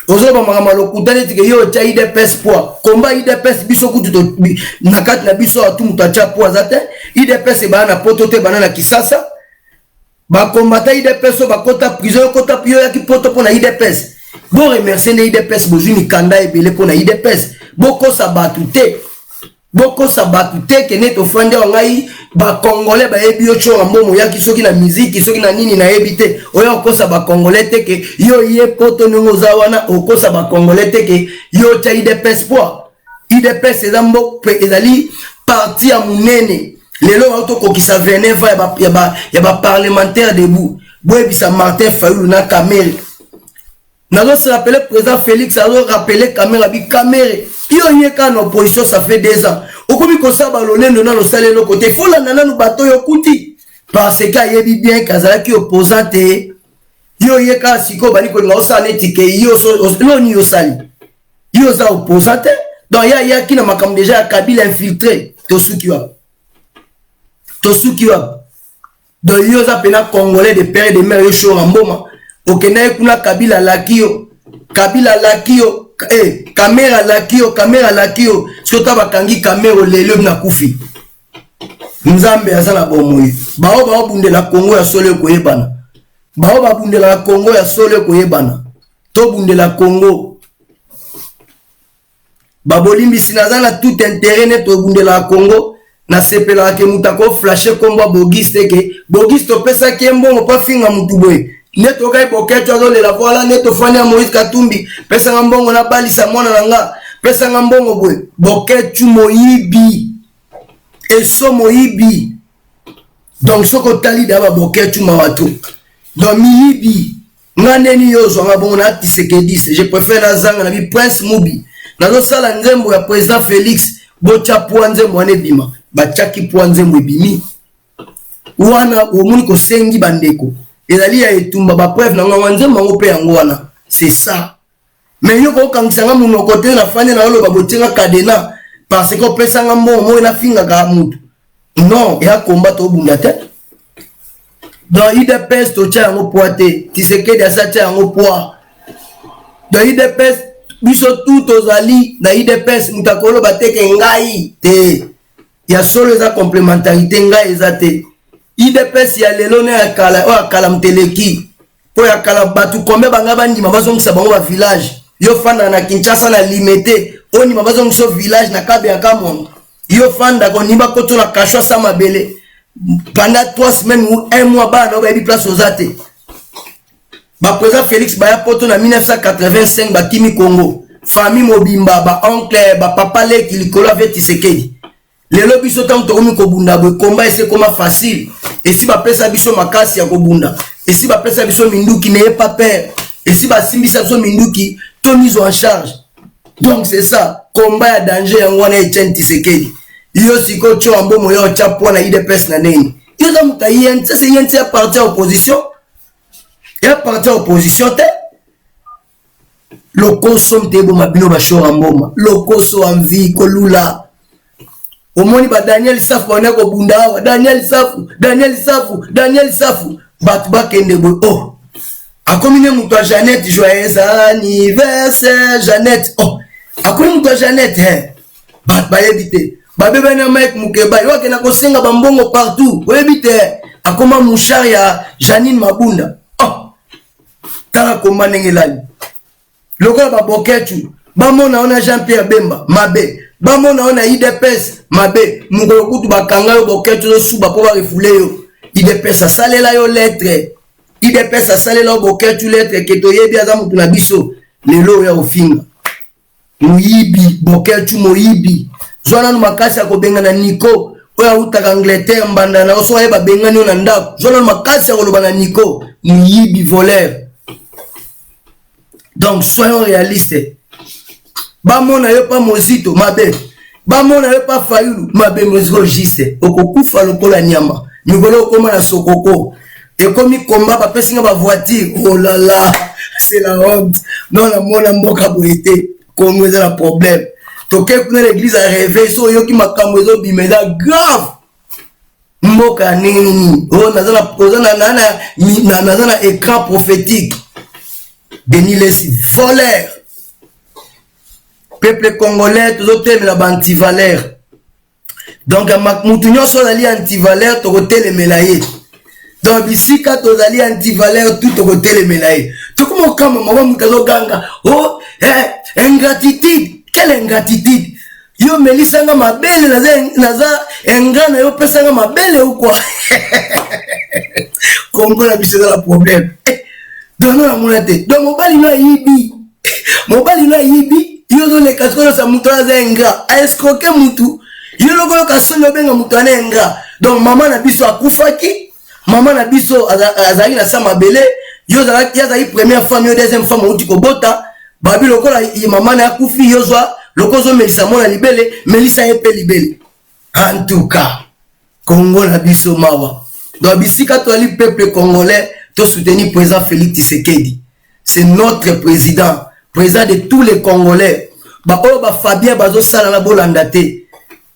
Ozoloba makambo ya lokuta neti ke yo otya UDPS poids komba UDPS. Biso kutu na kati na biso atu moto atya poids aza te. UDPS ebana na Poto te, ebana na Kisasa. Bakombata UDPS oyo bakota prison. Yokota, yo oyaki Poto mpo na UDPS. Boremercier nde UDPS, bozwi mikanda ebele mpo na UDPS. Bokosa bato te, bokosa bato te. Kende tofandi awa, ngai bacongolais bayebi yo. Tyoka Mbongo, oyaki soki na miziki, soki na nini, nayebi te. Oya kokosa bacongolais te ke yo ye Poto. Ndenge oza wana, okosa bacongolais te ke yo otya UDPS poids. UDPS eza mbo ezali parti ya monene. Lelo bauti tokokisa 29 ans ya baparlementaire debout. Boyebisa Martin Fayulu na Kamerhe. Nazorappeler, président Félix azorappeler Kamerhe, abi Kamerhe, yo ye kaka na opposition, ça fait 2 ans, okomi kosala balolendo, nano osala eloko te. Folanda nanu bato oyo okuti, parce que ayebi bien ke azalaki opposant te. Yo ye kaka sikoyo, bali kolinga osala neti ke yo loni osali, yo oza opposant te. Donc ye ayaki na makambo déjà ya Kabila infiltré. Tosuki wapi? Tosuki wapi? Donc yo oza mpena congolais de père et de mère? Yo Shora Mboma, okendaki kuna, Kabila alaki yo, Kabila alaki yo, Kamerhe alaki yo, Kamerhe alaki yo. Soki ota bakangi Kamerhe, oleli oyo nakufi. Nzambe aza na bomoi. Bao baobundela Kongo ya solo, ekoyebana. Bao babundelaka Kongo ya solo, ekoyebana. Tobundela Kongo. Babolimbisi, naza na tout intérêt ne tobundelaka Kongo. Nasepelaka ke moto akoflasher nkombo ya Bogis te, ke Bogis topesaki ye mbongo mpo afinga motu boye. Nde tokai Boketo azolela, voilà. Nde tofandi ya Moïse Katumbi, pesanga mbongo nabalisa mwana na nga, pesanga mbongo boye. Boketu moyibi, eso moyibi. Donc soki otali da baboketu, mawa to. Donc miyibi nga ndeni yo ozwanga bongo na Tisekedis, je préfère nazanga na bi Prince Mubi. Nazosala nzembo ya président Félix, botya poa, nzembo wana ebima. Batiaki poa, nzembo ebimi wana. Omoni kosengi bandeko, ezali ya etumba, bapreuve na ngango, nzembo yango mpe yango wana, c'est ça. Mais yo kokangisanga monoko te. Nafandi na oloba, botienga cadenas parce que opesanga mbongo moi nafingaka mutu. Non, eya komba, tobunda te. Donc UDPS totya yango poids te. Tisekedi asa tia yango poids. Donc UDPS, biso tu tozali na UDPS. Moto akoloba te ke ngai te. Ya solo eza complémentarité, ngai eza te. UDPS ya lelo na ya kala, oyo ya kala moto eleki. Mpo ya kala, bato combien banga bandima bazongisa bango bavillage? Yo fandaka na Kinshasa na Limete. Ondima bazongisa yo village na Kabeya Kamwanga. Yo fandaka, ondimi bakotisa na kasho asa mabele pendant 3 semaines ou 1 mois, bana oyo bayebi place oza te. Baprésident Félix baya poto na 1985, bakimi Congo, famille mobimba, baoncle, bapapa leki likolo ave Tisekedi. Lelo biso ntango tokomi kobunda boye, komba esi ekoma facile, esi bapesa biso makasi ya kobunda, esi bapesa biso minduki. N'ayez pas peur, esi basimbisa biso minduki, to mise en charge. Donc c'est ça, komba ya danger yango wana. Etienne Tisekedi, yo sikoyo tio ya mbomo, yo otya poids na UDPS na nini? Yo oza moto ya UNC, se UNC ya parti ya opposition, ya parti ya opposition te. Lokoso mte eboma bino, bashora mboma, lokoso, envie, kolula. Omoni ba Daniel Safu bana kobunda awa, Daniel Safu, Daniel Safu, Daniel Safu, bato bakende boye. Oh, akomi ne moto ya Jeannette, joyeux anniversaire Jeannette. Oh, akomi moto ya Jeannette he. Bato bayebi te, babebani na Mike Mukeba, yo akenda kosenga bambongo partout, oyebi te, akoma mouchard ya Janine Mabunda. Oh, tala komba ndenge elali lokola baboketu. Bamona yo na Jean Pierre Bemba mabe, bamona yo na UDPS mabe. Mokolo kutu bakanga yo, Boketu, ozosuba mpo barefouler yo. UDPS asalela yo lettre, UDPS asalela yo, Boketu, lettre ke toyebi aza motu na biso. Lelo oyo ofinga moyibi, Boketu moyibi. Zwa nanu makasi ya kobengana Niko oyo awutaka Angleterre, mbanda na yo. So ayeba bengani yo na ndako, zwa nanu makasi ya koloba na Niko moyibi, voleur. Donc soyons réalistes. Bamona yo pa Mozito mabe, bamona yo pa Fayulu mabe, moziko juste okokufa lokola nyama. Mikolo okóma na sokoko, ekomi komba, bapesi nga bavoiture. Oh là là, c'est la honte. Non, namona mboka boye te. Kongo eza na problème. Toke kuna na église ya réveil, so oyoki makambo ezobima, eza grave. Mboka ya ndenge nini oyo? Naza na écran prophétique. Denis Lesi, voleur. Peuple congolais, tozotelemela baantivaleur. Donc mutu nyonso azali antivaleur, tokotelemela ye. Donc bisika tozali antivaleur, tu tokotelemela ye. Tokoma okama mama, moto azoganga: "Oh, eh, ingratitude!" Quelle ingratitude? Yo melisanga mabele, naza ingrat na yo? Opesanga mabele ou quoi? Kongo na biso eza na problème. Eh, donc namona te. Donc mobali no ayibi, mobali no ayibi, yo ozoleka sikoyo osa moto oyo aza ingrat, aescroquer mutu. Yo lokoloka soni, obenga moto wana ingrat. Donc mama na biso akufaki, mama na biso azalaki na sa mabele. Yo azalaki première femme, yo deuxième femme, outi kobota. Babi lokola mama na akufi, yo zwa lokola ozomelisa mwana libele, melisa ye mpe libele. En tout cas, Kongo na biso, mawa. Donc bisika tozali, peuple congolais, tosoutenir président Félix Tshisekedi. C'est notre président, président de tous les Congolais. Baoyo bafabien bazosala na bolanda te.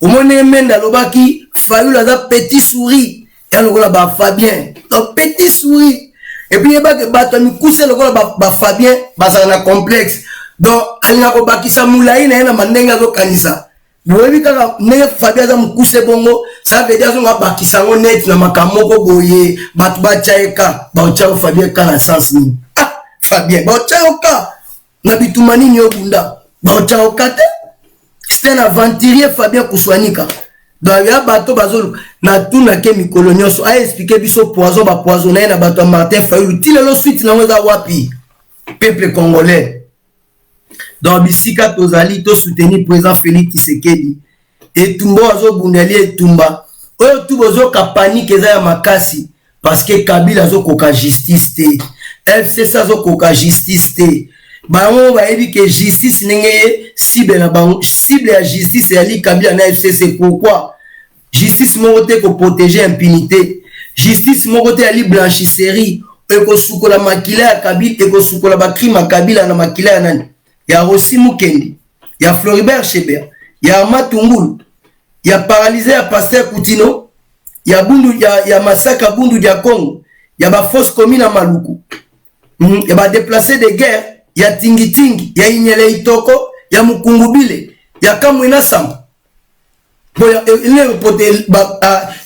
Omoni Mende alobaki Fayulu aza petit souris ya lokola bafabien. Donc petit souris, et puis yebake bato ya mikuse lokola bafabien bazala na complexe. Donc alinga kobakisa molai na ye na mandenge azokanisa. Boyebi kaka ndenge Fabien aza mokuse bongo, ça veut dire azonga bakisa yango neti na makambo moko boye. Bato batya ye ka, baotya yo Fabien ka na sens nini? Ah, Fabien, baotya yo ka na bituma nini? Obunda, baotya yo ka te. C'est un aventurier, Fabien Kuswanika. Donc ya bato bazoluka, natunake mikolo nyonso aexpliquer biso poison bapoison na ye na bato ya Martin Fayulu. Ti lelo suite nango eza wapi? Peuple congolais, donc bisika tozali, tosoutenir président Félix Tshisekedi. Etumba oyo azobundeli, etumba oyo tu bozoka panique eza ya makasi, parce que Kabila azokoka justice te, FCC azokoka justice te. Bango bayebi ke justice ndenge ye cible na bango, cible ya justice eyali Kabila na FCC. Pourquoi justice moko te koprotéger impunité, justice moko te yali blanchisserie ekosukola makila ya Kabila, ekosukola bacrime ya Kabila na makila ya nani? Ya Rossy Mukendi, ya Floribert Chebeya, ya Matungulu, ya paralyse ya pasteur Kutino, ya Bundu, ya Masaka Bundu ya Congo, ya bafosse commune na Maluku, ya badéplacés de guerre ya Tingitingi, ya Inyele Itoko, ya Mukungubile, ya Kamwina Samba.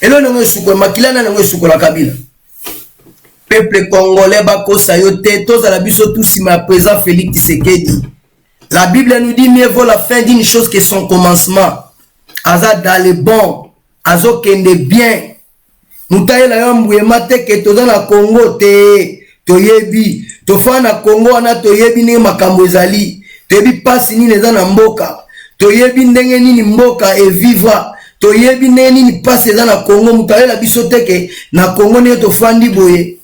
Eloko nango esukola makila na nango esukola Kabila. Peuple congolais, bakosa yo te. Tozala biso tu nsima ya président Félix Tshisekedi. La Bible nous dit mieux vaut la fin d'une chose que son commencement. Aza dans le bon, azokende bien. Moto ayela yo mbuyema te ke toza na Congo te. Toyebi, tofanda na Congo wana toyebi ndenge makambo ezali. Toyebi pasi nini eza na mboka. Toyebi ndenge nini mboka evivra. Toyebi ndenge nini pasi eza na Congo. Moto ayela biso te ke na Congo ndenge tofandi boye.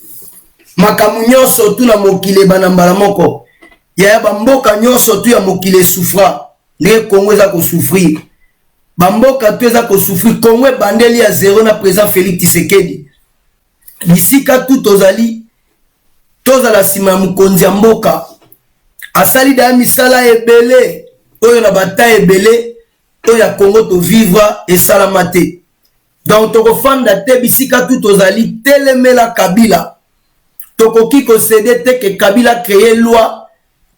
Makambo nyonso tu na mokili ebanda mbala moko. Yaya ba mboka nyonso tu ya mokili esouffra ndenge Congo eza ko souffrir. Ba mboka tu eza ko souffrir. Congo ebandeli ya zero na president Felix Tshisekedi. Bisika tu tozali tozala nsima ya mokonzi ya mboka. Asali daya misala ebele oyo na bata ebele oyo ya Congo tovivre esalama te. Donc tokofanda te bisika tu tozali telemela Kabila. Tokoki ko ceder te que Kabila cree loi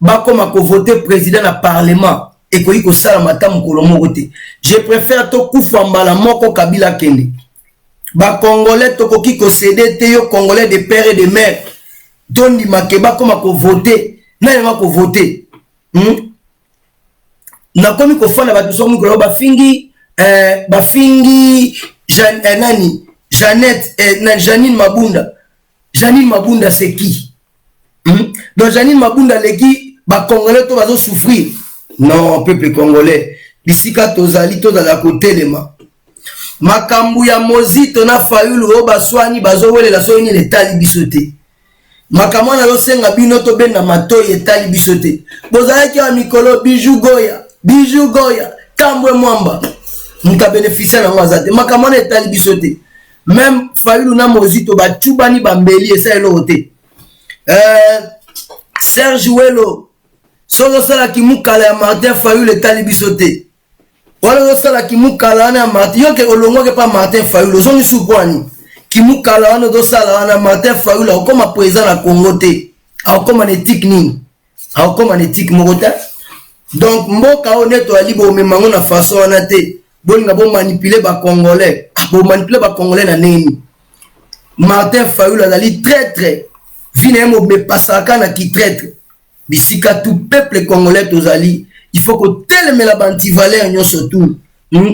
bakoma ko voter president na parlement ekoki kosalama ata mokolo moko te. Je prefère tokufa mbala moko Kabila akende. Ba congolais tokoki ko ceder te yo congolais de père et de mère tondima ke bakoma ko voter nani yango ako voter? Nakomi kofanda bato soki mikolo bafingi bafingi Jean, nani Jeannette na Janine Mabunda. Janine Mabunda c'est qui? Donc Janine Mabunda leki ba congolais to bazo souffrir. Non peuple congolais bisika tozali tozala kotelema. Makambo ya Mozito na Fayulu oyo baswani bazowelela soki nini etali biso te. Makambo wana azosenga bino tobenda matoi etali biso te. Bozalaki awa mikolo Bijou Goya, Bijou Goya, Tambwe Mwamba. Moto abeneficia nango aza te. Makambo wana etali biso te. Même Fayulu na Mozito bacubani bambeli esa eloko te. Serge Welo, soki osalaki mukala ya Martin Fayulu etali biso te. Wana ozosala kimukala wana ya Martin, yo ke olongwaki pa Martin Fayulu, ozongi su mpo ani? Kimukala wana ozosala wana Martin Fayulu akokoma président na Congo te. Akokoma na etike nini? Akokoma na etike moko te. Donc mboka oyo nde toyali bomema yango na façon wana te. Bolinga bomanipuler ba Congolais. Ah, bomanipuler ba Congolais na ndenge nini? Martin Fayulu azali traître. Vie na ye mobepasaka na ki traître. Bisika tout peuple congolais tozali, il faut kotelemela ba antivaleur nyonso tout.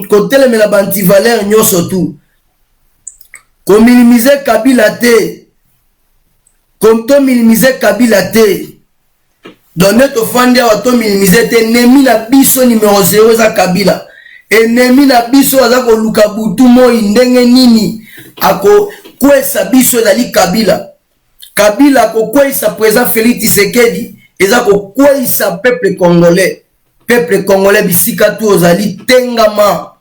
Kotelemela ba antivaleur nyonso tout. Kominimiser Kabila te. Tominimiser Kabila te. Donc nde tofandi awa tominimiser te. Ennemi na biso numéro 0 eza Kabila. Ennemi na biso aza koluka butu moi ndenge nini akokwesa biso ezali Kabila. Kabila kokweyisa président Félix Tshisekedi eza kokweyisa peuple congolais. Peuple congolais bisika tu ozali tengama.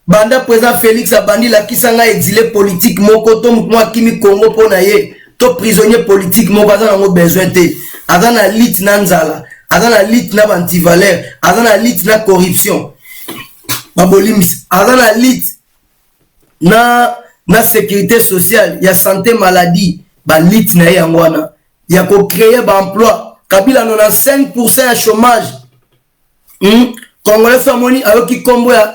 Banda président Félix abandi lakisa ngai exilé politique moko to moto moko akimi Congo mpo na ye to prisonnier politique moko aza nango besoin te. Aza na lutte na nzala, aza na lutte na ba antivaleur, aza na lutte na corruption. Babolimbisi, aza na lutte na sécurité sociale ya santé maladie, ba lutte na ye yango wana ya ko créer ba emploi. Kabila 95% ya chômage. Congolais so amoni ayoki kombo ya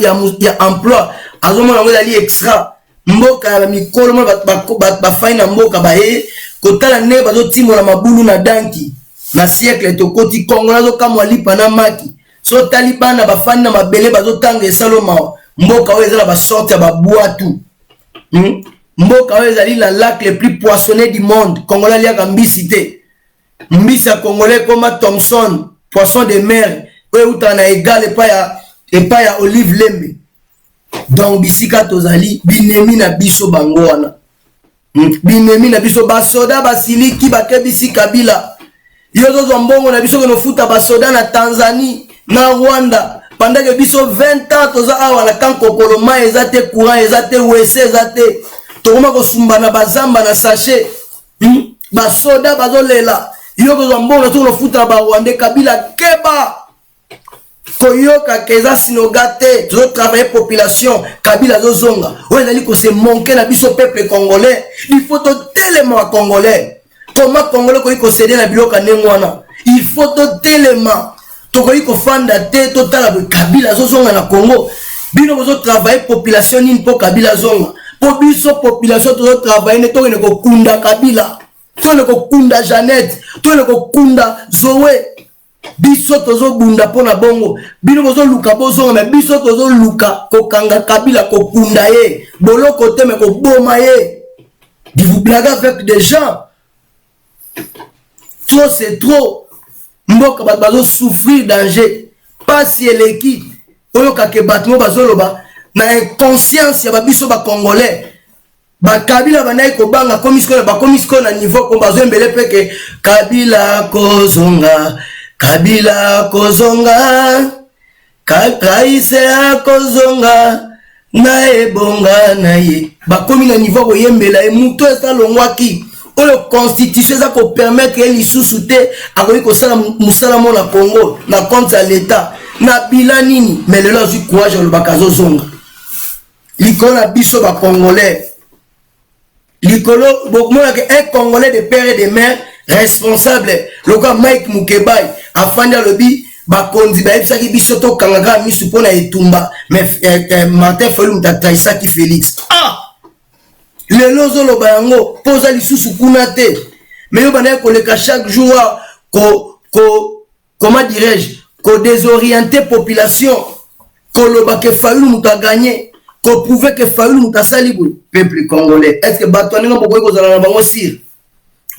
emploi azomona yango ezali extra. Mboka ya mikolo mona bafai na mboka baye kotala ndenge bazotimola mabulu na danki na siècle tokoti. Congolais azokamwa lipa na maki so tali bana bafandi na mabele bazotanga esalo mawa. Mboka oyo eza na basorte ya babwatu. Mboka oyo ezali la lac le plus poissonné du monde. Congolais aliaka mbisi te. Mbisi ya Congolais ekoma Thomson, poisson de mer oyo eutaka na egal epai ya Olive Lembe. Donc bisika tozali binemi na biso bango wana. Binemi na biso basoda basiliki bakebisi Kabila. Yo ozozwa mbongo na biso kenofuta basoda na Tanzanie na Rwanda pendant que biso 20 ans toza awa na camp Kokolo, mai eza te, courant eza te, WC eza te, tokoma kosumba na bazamba na sachet. Basoda bazolela, yo kozwa mbongo na soki kofuta na barwandais. Kabila keba koyoka ke eza sinoga te, tozotravaille population. Kabila azozonga oyo ezali kose manke na biso peuple congolais. Il faut totelema ba congolais. Comment congolais koki kosede na biloko ya ndenge wana? Il faut totelema, tokoki kofanda te totala boye Kabila azozonga na Congo. Bino bozotravaille population nini mpo Kabila azonga? Mpo biso population tozotravaille nde tokende kokunda Kabila, tokende kokunda Jeannette, tokende kokunda Zoe. Biso tozobunda mpo na bongo, bino bozoluka bozonga, me biso tozoluka kokanga Kabila, kokunda ye boloko te, me koboma ye. Vous blaguez avec des gens, trop c'est trop. Mboka bato bazosouffrir, danger, pasi eleki. Oyokake bato mo bazoloba na inconscience ya babiso bacongolais. Bakabila bandaki kobanga, komi sikoyo, bakomi sikoyo na niveau ko bazoyembele mpe ke Kabila kozonga, Kabila kozonga, raise akozonga na ebonga na ye. Bakomi na niveau koyembela ye moto eza alongwaki, oyo constitution eza kopermettre ye lisusu te, akoki kosala mosala mo na Congo na compte ya l'État na bila nini. Mais lelo azwi courage, alobaka azozonga likolo na biso bacongolais. Likolo bomonaka un Congolais de père et de mère responsable lokola Mike Mukebai afandi, alobi bakonzi bayebisaki biso tokanga kaka misu mpo na etumba, mais Martin Fayulu moto atrahisaki Félix. Ah, lelo ozoloba yango mpo oza lisusu kuna te, mais yo bandaki koleka chaque jour ko comment dirais-je, kodésorienter population, koloba ke Fayulu moto aganye, koprouver ke Fayulu moto asali boye. Peuple congolais, est ce que bato ya ndenge bokoki kozala na bango sire?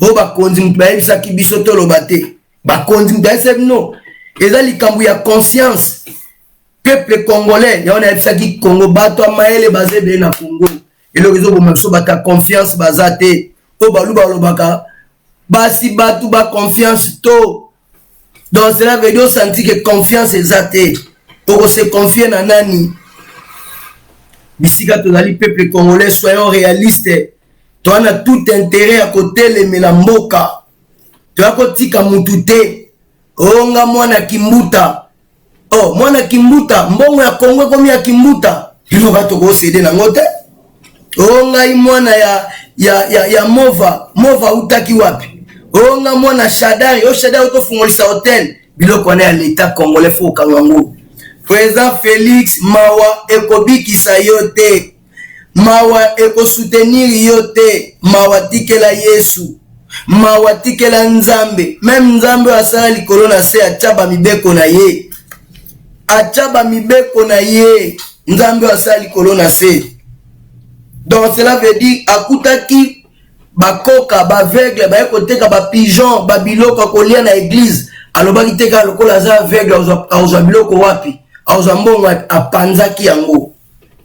Oyo bakonzi moto bayebisaki biso toloba te, bakonzi moto ayebisaki bino, eza likambo ya conscience. Peuple congolais, yango nayebisaki Congo, bato ya mayele baza ebele na Congo. Eloko ezoboma biso, bato ya confiance baza te. Oyo baluba balobaka, basi bato ba confiance to. Donc cela veut dire osanti ke confiance eza te, okose confier na nani? Bisika tozali, peuple congolais, soyons réaliste. Toza na tout intérêt ya kotelemela mboka, toya kotika mutu te. Onga mwana Kimbuta, oh mwana Kimbuta, mbongo ya Kongo ekomi ya Kimbuta, biloko tokosede nango te. O ngai mwana ya Mova, Mova autaki wapi? O nga mwana Shadari, o Shadari tofungolisa hotel. Biloko wana ya l'État congolais, faut okanga yango. Président Félix, mawa ekobikisa yo te, mawa ekosoutenir yo te. Mawa tikela Yesu, mawa tikela Nzambe. Même Nzambe oyo asala likolo na se atya bamibeko na ye, atya bamibeko na ye. Nzambe oyo asala likolo na se, donc cela veut dire akutaki bakoka, baaveugle baye koteka bapigeon, babiloko ya kolia na église. Alobaki te kaka lokola aza aveugle, akozwa biloko wapi, akozwa mbongo? Apanzaki yango.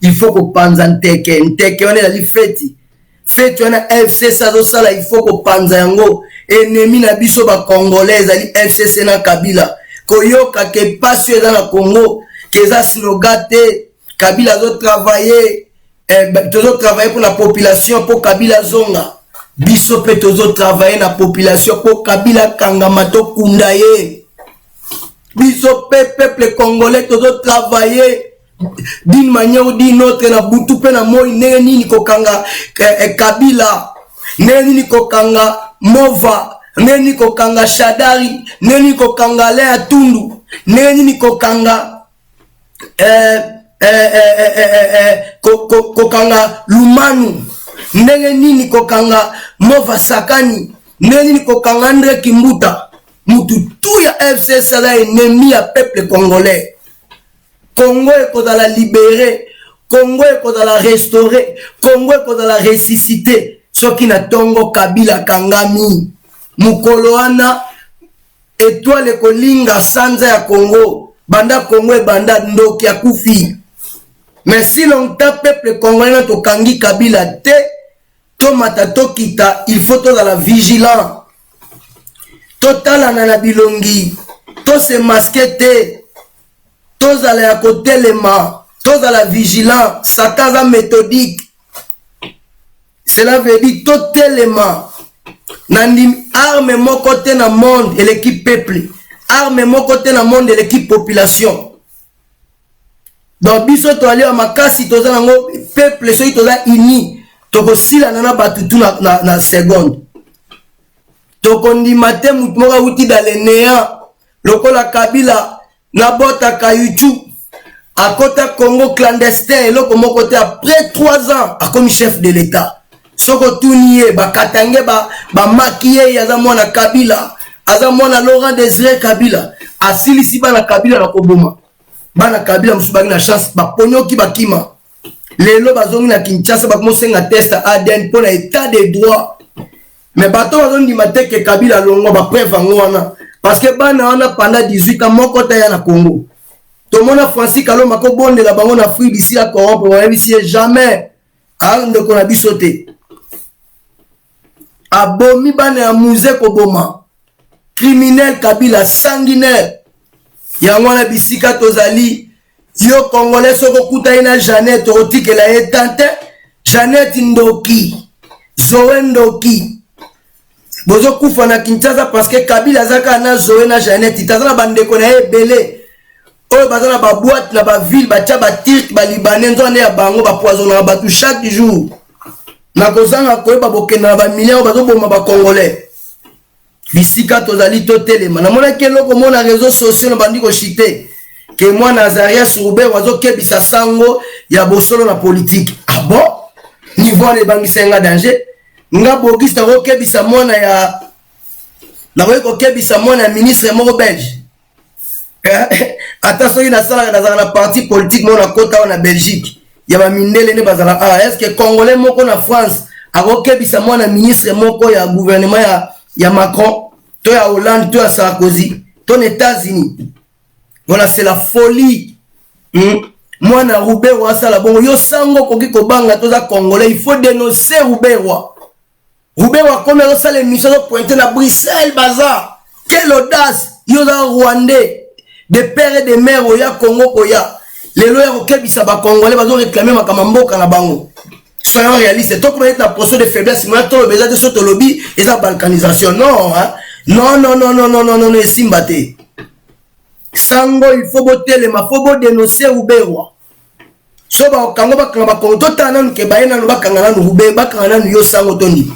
Il faut kopanza nteke. Nteke wana ezali feti, feti wana FCC azosala, il faut kopanza yango. Ennemi na biso bacongolais ezali FCC na Kabila. Koyoka ke pasi oyo eza na Congo, ke eza slogan te. Kabila azotravaille, tozotravaille mpona population mpo Kabila azonga. Biso mpe tozotravaille na population mpo Kabila akangama, tokunda ye. Biso mpe peuple congolais tozotravaille d'une manière ou d'une autre, na butu mpe na moi, ndenge nini kokanga Kabila, ndenge nini kokanga Mova, ndenge nini kokanga Shadari, ndenge nini kokanga Alain Atundu, ndenge nini kokanga kokanga Lumanu, ndenge nini kokanga Mova Sakani, ndenge nini kokanga Andre Kimbuta. Mutu tu ya FCC aza ennemi ya peuple congolais. Congo ekozala libéré, Congo ekozala restauré, Congo ekozala ressuscité soki na ntongo Kabila kangami. Mokolo wana étoile ekolinga sanza ya Congo. Banda Congo ebanda, ndoki akufi. Mais si longtemps peuple congolais na tokangi Kabila te, tomata tokita, il faut tozala vigilant, totalana na bilongi, tose masquer te, tozala ya kotelema, tozala vigilant. Satan aza méthodique. Cela veut dire totelema na ndimi. Arme moko te na monde eleki peuple, arme moko te na monde eleki population. Donc biso toali ya makasi, toza nango peuple. Soki toza uni, tokosilana na bato tu na seconde. Tokondima te motu moko awuti dans le néant lokola Kabila na botaka YouTube, akota Congo clandestin, eloko moko te. Après 3 ans akomi chef de l'État. Soki otuni ye, bakatange bamaki ye, aza mwana Kabila, aza mwana Laurent Désiré Kabila. Asilisi bana Kabila na koboma. Bana Kabila mosusu baki na chance, baponyoki, bakima. Lelo bazongi na Kinshasa, bakomosenga test ADN mpo na état de droit. Mais bato bazondima te ke Kabila alongwa, bapreuve yango wana, parce que bana wana pendant 18 ans moko te ya na Congo. Tomona Francis Kalomba kobondela bango na Afrique d'ici ya corrompre, bayebisi ye jamais ndeko na biso te. Abomi bana ya Mzee, koboma, criminel Kabila, sanguinaire. Yango wana bisika tozali, yo Congolais, soki okutani na Jeannette, okotikela ye tante Jeannette ndoki, Zoe ndoki. Bozokufa na Kinshasa parce que Kabila aza kaka na Zoe na Jeannette te, aza na bandeko na ye ebele oyo baza na baboîte na baville, batya baturc, balibanais, nzoka nde ya bango bapoisonnaka bato chaque jour na kozanga koyeba. Bokenda na bamillion oyo bazoboma bacongolais. Bisika tozali, totelema. Namonaki eloko mo na réseau sociaux na bandi koshite ke mwana Azarias Ruberwa azokebisa sango ya bosolo na politike. Ah bon, niveau wana ebangisa nga danger. Nga Bogis nakokebisa mwana ya, nakoki kokebisa mwana ya ministre moko belge? Ata soki nasalaka, nazalaka na parti politique moko nakota awa na Belgique ya bamindele nde bazala awa, est ce que Congolais moko na France akokebisa mwana ministre moko ya gouvernement ya Macron to ya Hollande to ya Sarkozy to na États-Unis? Voilà, c'est la folie, Mwana Ruberwa asala bongo, yo sango okoki kobanga? Toza Congolais, il faut dénoncer Ruberwa. Ruberwa akomi azosala émission, azopointe na Bruxelles baza. Quelle audace! Yo oza Rwandais de père et de mère, oya Congo, koya lelo ya kokebisa bacongolais bazoréclame makambo ya mboka na bango. Soyons réalistes, tokoma neti na position de faiblesse. Moya toloba eza te, so tolobi eza balkanisation. Non, hein? Non, non, non, non, non, non, non, esimba te. Sango, il faut botelema, faut bodénoncer Ruberwa. So bakango, bakanga bakongo, totala nanu ke baye nanu, bakanga nanu Rube, bakanga nanu yo sango, tondima.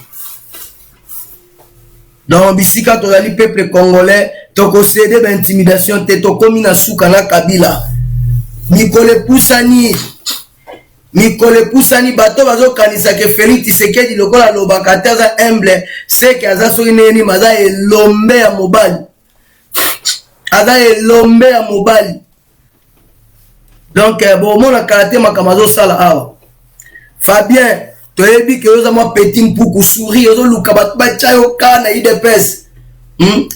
Donc bisika tozali, peuple congolais, tokocéder baintimidation te. Tokomi na suka na Kabila. Mikolo epusani, mikolo epusani. Bato bazokanisa ke Félix Tshisekedi, lokola alobaka te, aza humble, seke aza soki ndenge nini. Aza elombe ya mobali, aza elombe ya mobali. Donc bomona kala te makambo azosala awa. Fabien, toyebi ke oza mwa petit mpuku, souris, ozoluka bato batya yo ka na UDPS,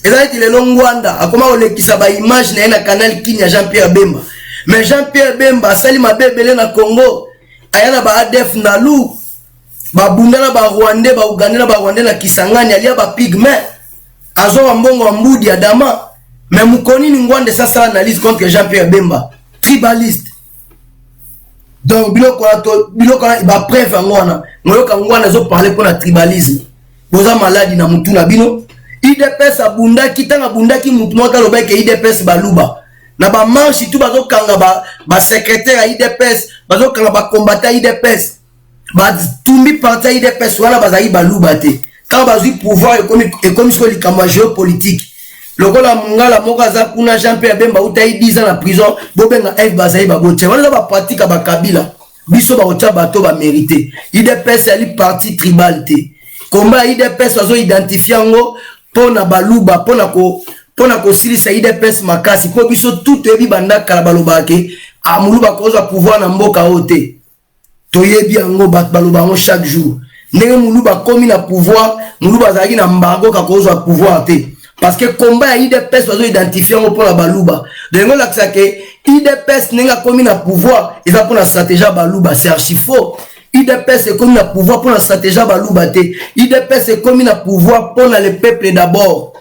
Eza neti lelo Ngwanda akoma kolekisa baimage na ye na Canal Kini ya Jean Pierre Bemba. Mais Jean Pierre Bemba asali mabe ebele na Congo. Aya na ba ADF Nalu, babunda na barwandais, baugandais na barwandais na Kisangani, alia bapygmées, azwa bambongo ya mbudi ya dama. Mais mokonini Ngwanda esasala analyse contre Jean Pierre Bemba, tribaliste. Donc biloko wana, biloko wana, bapreuve yango wana. Moyoka Ngwanda azoparle mpo na tribalisme. Boza maladi na mutu na bino. UDPS abundaki, ntango abundaki, mutu moko alobaki UDPS baluba na bamarche tu, bazokanga basecrétaire ya UDPS, bazokanga bacombattant ya UDPS, batumbi parti ya UDPS. Wana bazalaki baluba te. Ntango bazwi pouvoir, ekomi sikoyo likambo ya géopolitique. Lokola mongala moko aza kuna, Jean Pierre Bemba utai 10 ans na prison, bobenga Eve bazali babotia. Wana eza bapratique ya bakabila. Biso bakotia bato bamérite. UDPS yali parti tribal te. Komba ya UDPS, bazoidentifie yango mpo na baluba, mpona kosilisa UDPS makasi, mpo biso tu toyebi banda kala balobaka ke moluba kozwa pouvoir na mboka oyo te. Toyebi yango, bato baloba yango chaque jour. Ndenge moluba akomi na pouvoir, moluba azalaki na embargo kaka kozwa pouvoir te, parce que komba ya UDPS, bazoidentifie yango mpona baluba. Donc yango olakisa ke UDPS, ndenge akomi na pouvoir, eza mpona stratégie ya baluba. C'est archi faux. UDPS ekomi na pouvoir mpona stratégie ya baluba te. UDPS ekomi na pouvoir mpona le peuple d'abord.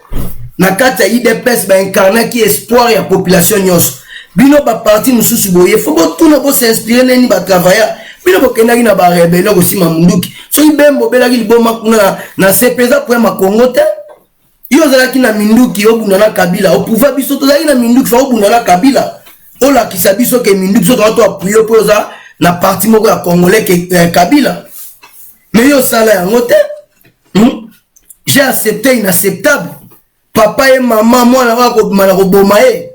Na kati ya UDPS baincarnaki espoir ya population nyonso. Bino baparti mosusu boye, fo botuna, bos'inspire neni batravailla. Bino bokendaki na barébellion kosima munduki. Soki Bemba obelaki liboma kuna na CP, eza problème ya Congo te. Yo ozalaki na minduki, obunda na Kabila, oprouva biso. Tozalaki na minduki, fa obunda na Kabila, olakisa biso ke minduki so toka to appuye mpo oza na parti moko ya Congolais ke Kabila. Mais yo osala yango te, J'ai accepté inacceptable. Papa ye, mama, mwana oyo akobima na koboma ye.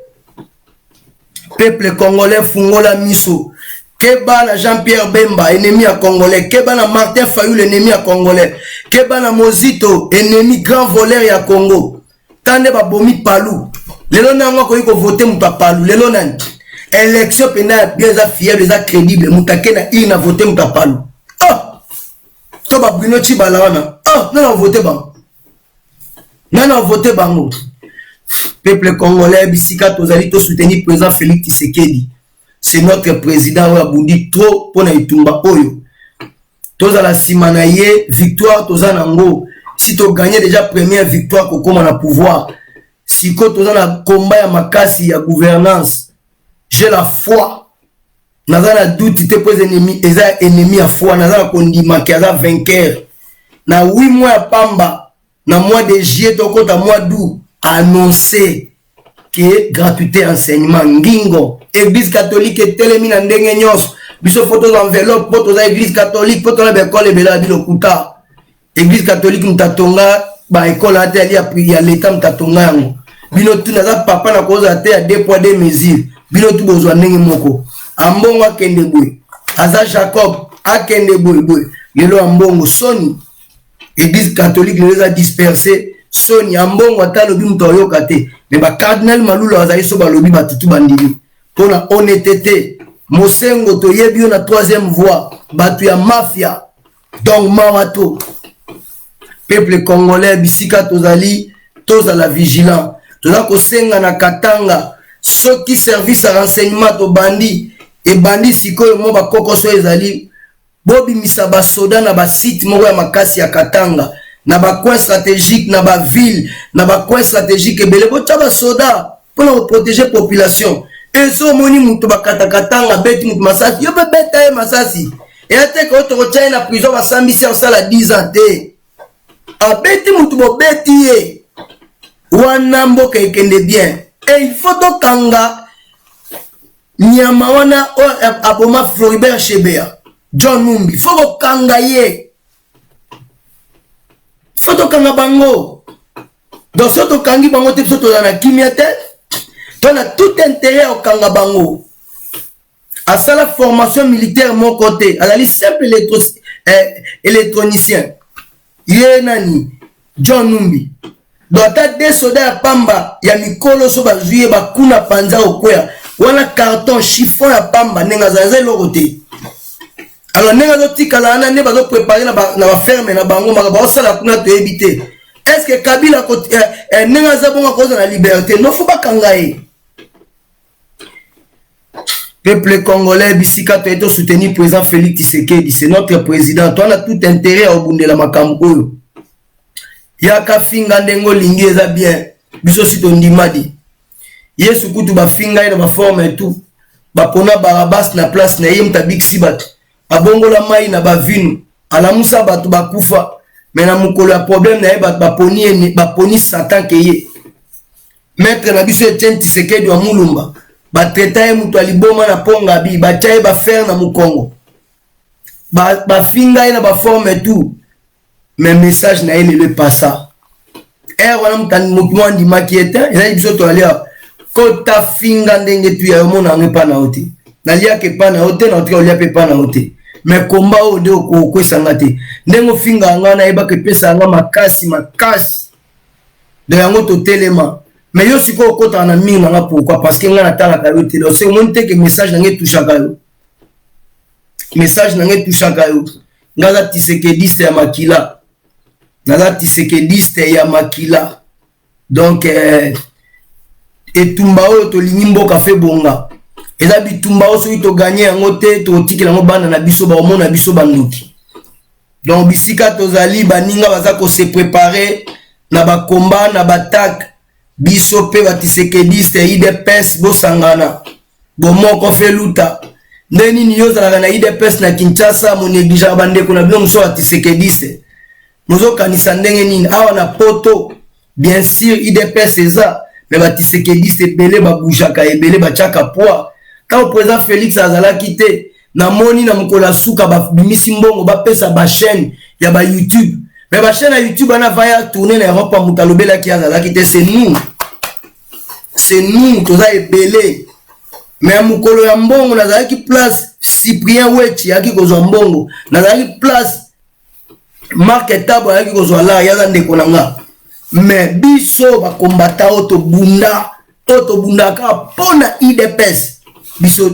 Peuple congolais, fungola miso. Keba na Jean Pierre Bemba, ennemi ya Congolais. Keba na Martin Fayulu, ennemi ya Congolais. Keba na Mozito, ennemi, grand voleur ya Congo. Tande babomi Palu. Lelo nango akoki kovote moto apalu lelo nani? Élection mpenza ya bien, eza fiable, eza crédible, moto ake na urne avote moto apalu. Ah! To ba Bruno Tshibala wana, ah, nani avote bango? Nani avote bango? Peuple congolais, bisika tozali, tosoutenir président Félix Tshisekedi. C'est notre président oyo abundi trop mpona etumba oyo. Tozala nsima na ye. Victoire toza nango, si toganye déjà première victoire, kokóma na pouvoir. Sikoyo toza na combat ya makasi ya gouvernance. J'ai la foi, naza na doute te, mpo eza ennemi ya foi. Naza na kondima ke aza vainqueur na 8 mois ya pamba. Na mois de juillet, tokota mois d'août, annoncé ke gratuité enseignement ngingo. Église catholique etelemi na ndenge nyonso: biso fo tozwa enveloppe mpo toza église catholique, mpo tona baekole ebele ya bilokuta. Église catholique moto atonga baekole ate ali ya leta, moto atonga yango. Bino tu, naza papa na kozala te ya deux poids deux mesures. Bino tu bozwa ndenge moko. Ambongo akende boye, aza Jacob akende boye boye. Lelo Ambongo, soni. Église catholique lelo eza dispersé, soni. Ambongo ata alobi, moto ayoka te. Me bacardinal Malulu azali so, balobi, batutu bandimi mpona honnêteté. Mosengo, toyebi yo na troisième voie, bato ya mafia. Donc mawa to peuple congolais, bisika tozali, tozala vigilant. Toza kosenga na Katanga, soki service ya renseignement tobandi, ebandi sikoyo, mwa bakokoso ezali, bobimisa basoda na basite moko ya makasi ya Katanga, na bacoin stratégique, na baville, na bacoin stratégique ebele. Botya basoda mpona koprotéger population. Eso omoni moto bakatakatanga, abeti moto masasi, yo mpe beta ye masasi. Eya te ke oyo tokotya ye na prison, basambisi, osala 10 ans te. Abeti motu, bobeti ye wana, mboka ekende bien. E il faut tokanga nyama wana oyo aboma Floribert Chebeya, John Numbi. Faut kokanga ye, faut tokanga bango. Donc so tokangi bango te, biso tozala na kimia te. To na tout intérêt ya kokanga bango. Asala formation militaire moko te, azali simple électronicien. Ye nani? John Numbi. Donc ata de soda ya pamba ya mikolo, so bazwi ye, bakuna panza, kokwea wana carton chiffon ya pamba. Ndenge azala, eza eloko te. Alors ndenge azotikala wana, nde bazoprépare na baferme na bango, maka baosala kuna, toyebi te. Est ce que Kabila ndenge aza bongo akozala na liberté? No, faut bakanga ye. Peuple congolais, bisika toye, tosoutenir président Félix Tshisekedi. C'est notre président. Towana tout intérêt ya kobundela makambo oyo. Yaka finga ndenge olingi, eza bien. Biso si tondima di Yesu kutu, bafinga ye na baforme etu, bapona Barabas na place na ye. Moto abikisi bato, abongola mai na bavinu, alamusa bato bakufa, me na mokolo ya problème na ye, bato baponi, baponi Satan ke ye. Maître na biso Etienne Tshisekedi wa Mulumba, batraita ye moto aliboma na ponga bi, batya ye bafer na mokongo, bafinga ye na baforme tout, mais message na ye lelo epasa ere wana, motu mo andimaki ye te. Ezali biso toalia kota finga ndenge tu ya yo, mona yango epa na yo te. Naliaka epa na yo te, na otika kolia mpe epa na yo te. Mais komba oyo nde okwesanga te. Ndenge ofinga yanga, nayebaka epesa yanga makasi makasi. Donc yango totelema. Mais yo sikoyo okotaka na mire nanga, pourquoi? Parce que ngai natalaka yo te. Donc omoni te ke message nanga etouchaka yo, message nanga etouchaka yo. Ngai aza tshisekediste ya makila, naza tshisekediste ya makila. Donc etumba oyo tolingi mboka fe bonga, eza bitumba oyo soki toganye yango te, tokotikela yango bana na biso, baomona biso bandoki. Donc bisika tozali, baninga baza kose préparer na bakomba na batake. Biso mpe batshisekediste ya UDPS, bosangana, bomoko feluta. Nde nini yo ozalaka na UDPS na Kinshasa, monégligeaka bandeko na bino mosusu ya tshisekediste? Mozokanisa ndenge nini? Awa na Poto, bien sûr UDPS eza, me batshisekediste ebele babougeaka, ebele batiaka poids. Ntango président Félix azalaki te, namoni na mokolo ya suka babimisi mbongo, bapesa bachaîne ya bayoutube. Me bachaîne ya YouTube wana vaya tourne na Europe, moto alobelaki azalaki te. C'est nous, c'est nous, toza ebele. Me mokolo ya mbongo, nazalaki place Cyprien Wechi ayaki kozwa mbongo, nazalaki place Mark Tabo ayaki kozwa lar, yaza ndeko na nga. Me biso bakombata oyo tobunda. Oyo tobundaka mpo na UDPS, biso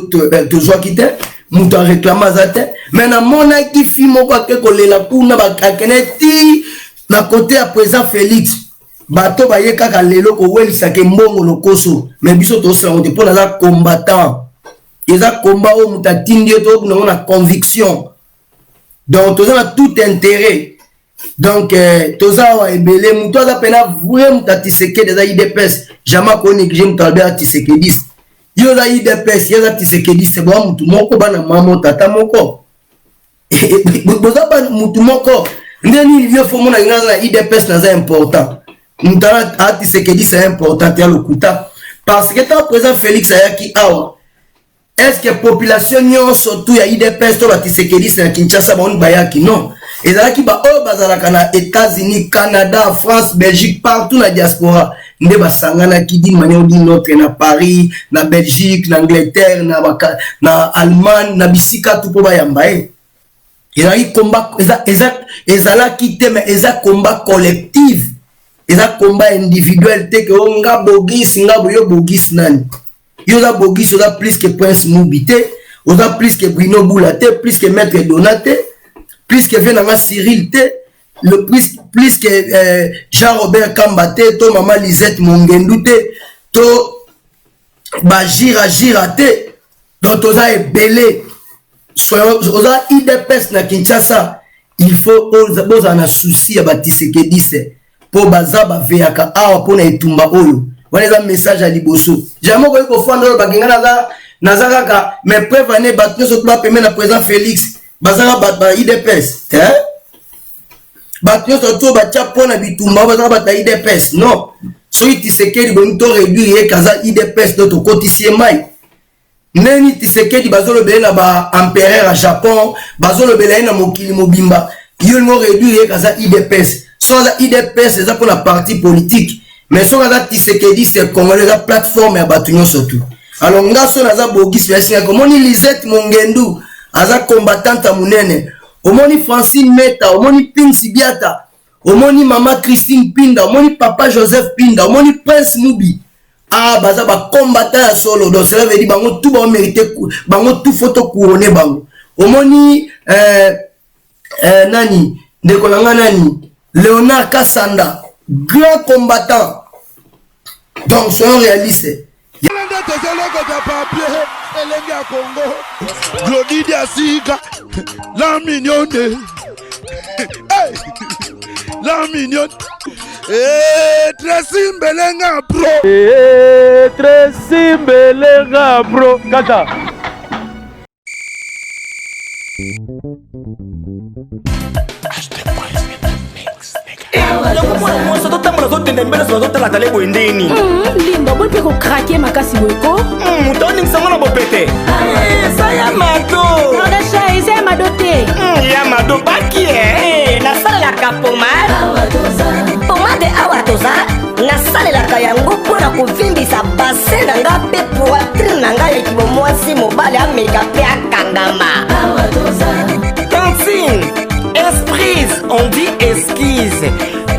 tozwaki te, moto aréclamer aza te. Mais namonaki fi moko ake kolela kuna, akende ti na côté ya président Félix. Bato baye kaka lelo kowelisaka mbongo lokoso, mais biso tosalango te, mpo naza combattant. Eza combat oyo moto atindi ye, tobunda yango na conviction. Donc toza na tout intérêt. Donc toza awa ebele. Moto aza mpena vrai moto ya Tshisekedi aza UDPS, jamais akonégliger moto alobi aza tshisekediste. Ye oza UDPS, ye aza tshisekediste, boa motu moko, bana mama, tata moko, boza motu moko. Nde nini yo fo mona nga aza na UDPS, naza important, moto aza tshisekediste aza important te, ya lokuta. Parce que ntango président Félix ayaki awa, est ce que population nyonso tu ya UDPS to batshisekediste na Kinshasa baoni bayaki? Non, ezalaki baoyo bazalaka na États-Unis, Canada, France, Belgique, partout na diaspora nde basanganaki d'une manière ou d'une autre na Paris, na Belgique, na Angleterre, na Allemagne, na bisika tu mpo bayamba ye. Ezalaki combat, ezalaki te, mais eza combat collective, eza combat individuel te ke o nga Bogis, nga boyo. Bogis nani? Yo oza Bogis, oza plus que Prince Mubi te, oza plus que Bruno Bula te, plus que Maître Dona te, plus que vie nanga Cyril te, le plus que Jean Robert Kamba te, to mama Lisette Mongendu te, to bajira te. Donc toza ebele. Oza UDPS na Kinshasa, il faut bozala na souci ya batshisekediste, mpo baza baveyaka awa mpona etumba oyo. Wana eza message ya liboso. Jamais okoki kofanda oyo bakenga naza kaka. Mais preuve ane, bato nyonso to bapeme na président Félix bazaka bato ba UDPS te. Bato nyonso to batya mpona bitumba oyo bazaka bato ya UDPS? Non. Soki Tshisekedi bolingi to réduire ye kaza UDPS, to tokotisi ye mai ndeni. Tshisekedi bazolobela ye na baempereur ya Japon, bazolobela ye na mokili mobimba. Yo olingi oréduire ye kaza UDPS? So aza UDPS, eza mpona parti politique, mais soki aza Tshisekedi, c'est congolais, eza plateforme ya bato nyonso tu. Alors nga so naza Bogisi, yasingaki. Omoni Lisette Mongendu aza combattante ya monene, omoni Francine Meta, omoni Pinsi Biata, omoni mama Christine Pinda, omoni papa Joseph Pinda, omoni Prince Mubi. Ah, baza bacombattant ya solo. Donc cela veut dire bango tout baomérite, bango tout faut tocouronner bango. Omoni nani, ndeko na nga nani, Léonard Kasanda, grand combattant. Donc soyons réalistes. Nde tozolokota papier elenge ya Kongo, Glodi Diasika, la mignonne. Hey! La mignonne. Eh, Tracy Mbelenga bro. Eh, Tracy Mbelenga bro. Kata. Yango mwana mwasi azotambola, azotenda mbele, azotala tale boye ndeni. Linda, boyi mpe kokrake makasi boye ko. Moto aoningisango na bopete, eza ya mado. Nodasha, eza ya mado te. Ya mado baki e. Nasalelaka pomade, pomade awa toza. Nasalelaka yango mpo na kovimbisa bassin na nga mpe poitrine na ngai. Ekibo mwasi, mobali ameka mpe akangama. Tantine esprise, on dit esquisse.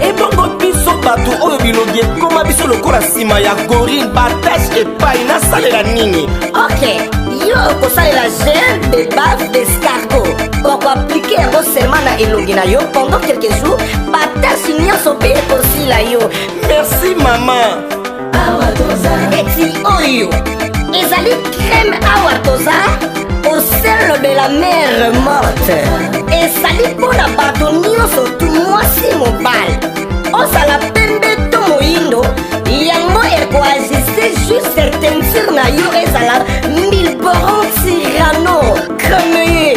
Ebongo biso bato oyo bilongi ekoma biso lokola nsima ya gorille, batache epai, nasalela nini? Ok, yo okosalela gel de bave d'escargot. Okoappliquer yango seulement na elongi na yo pendant quelques jours, batache nyonso mpe ekosila yo. Merci mama. Eti oyo ezali crème awa toza au sel de la mer Morte. Ezali mpo na bato nyonso tu, mwasi, mobali, ozala pembe to moyindo. Yango ekoajuste juste teinture na yo, ezala milboron tirano cremeye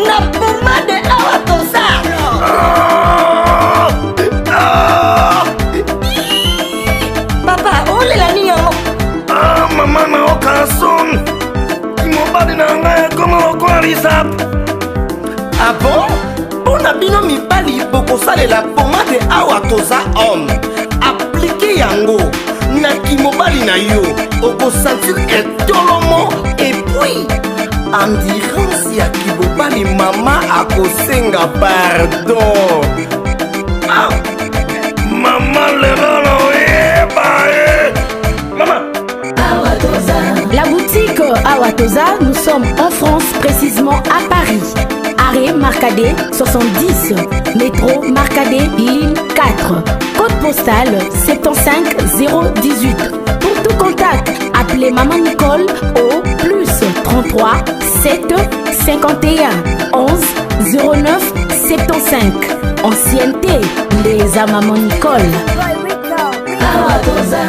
na pomade awa toza. Papa, olela nini yango? Ah, mama, naoka son mobali na ngai ekoma lokola lisap. Ah bon? Mpo na bino mibali, bokosalela pomade awa toza homme. Appliquer yango na kimobali na yo, okosentir etolomo et puis endurance ya kibobali. Mama akosenga pardon. Ah! Mama, lelo noyeba ye. Awa Toza, nous sommes en France, précisément à Paris. Arrêt Marcadet 70, métro Marcadet, ligne 4. Code postal 75 018. Pour tout contact, appelez Maman Nicole au plus 33 7 51 11 09 75. Ancienneté, les à Maman Nicole. Awa Toza.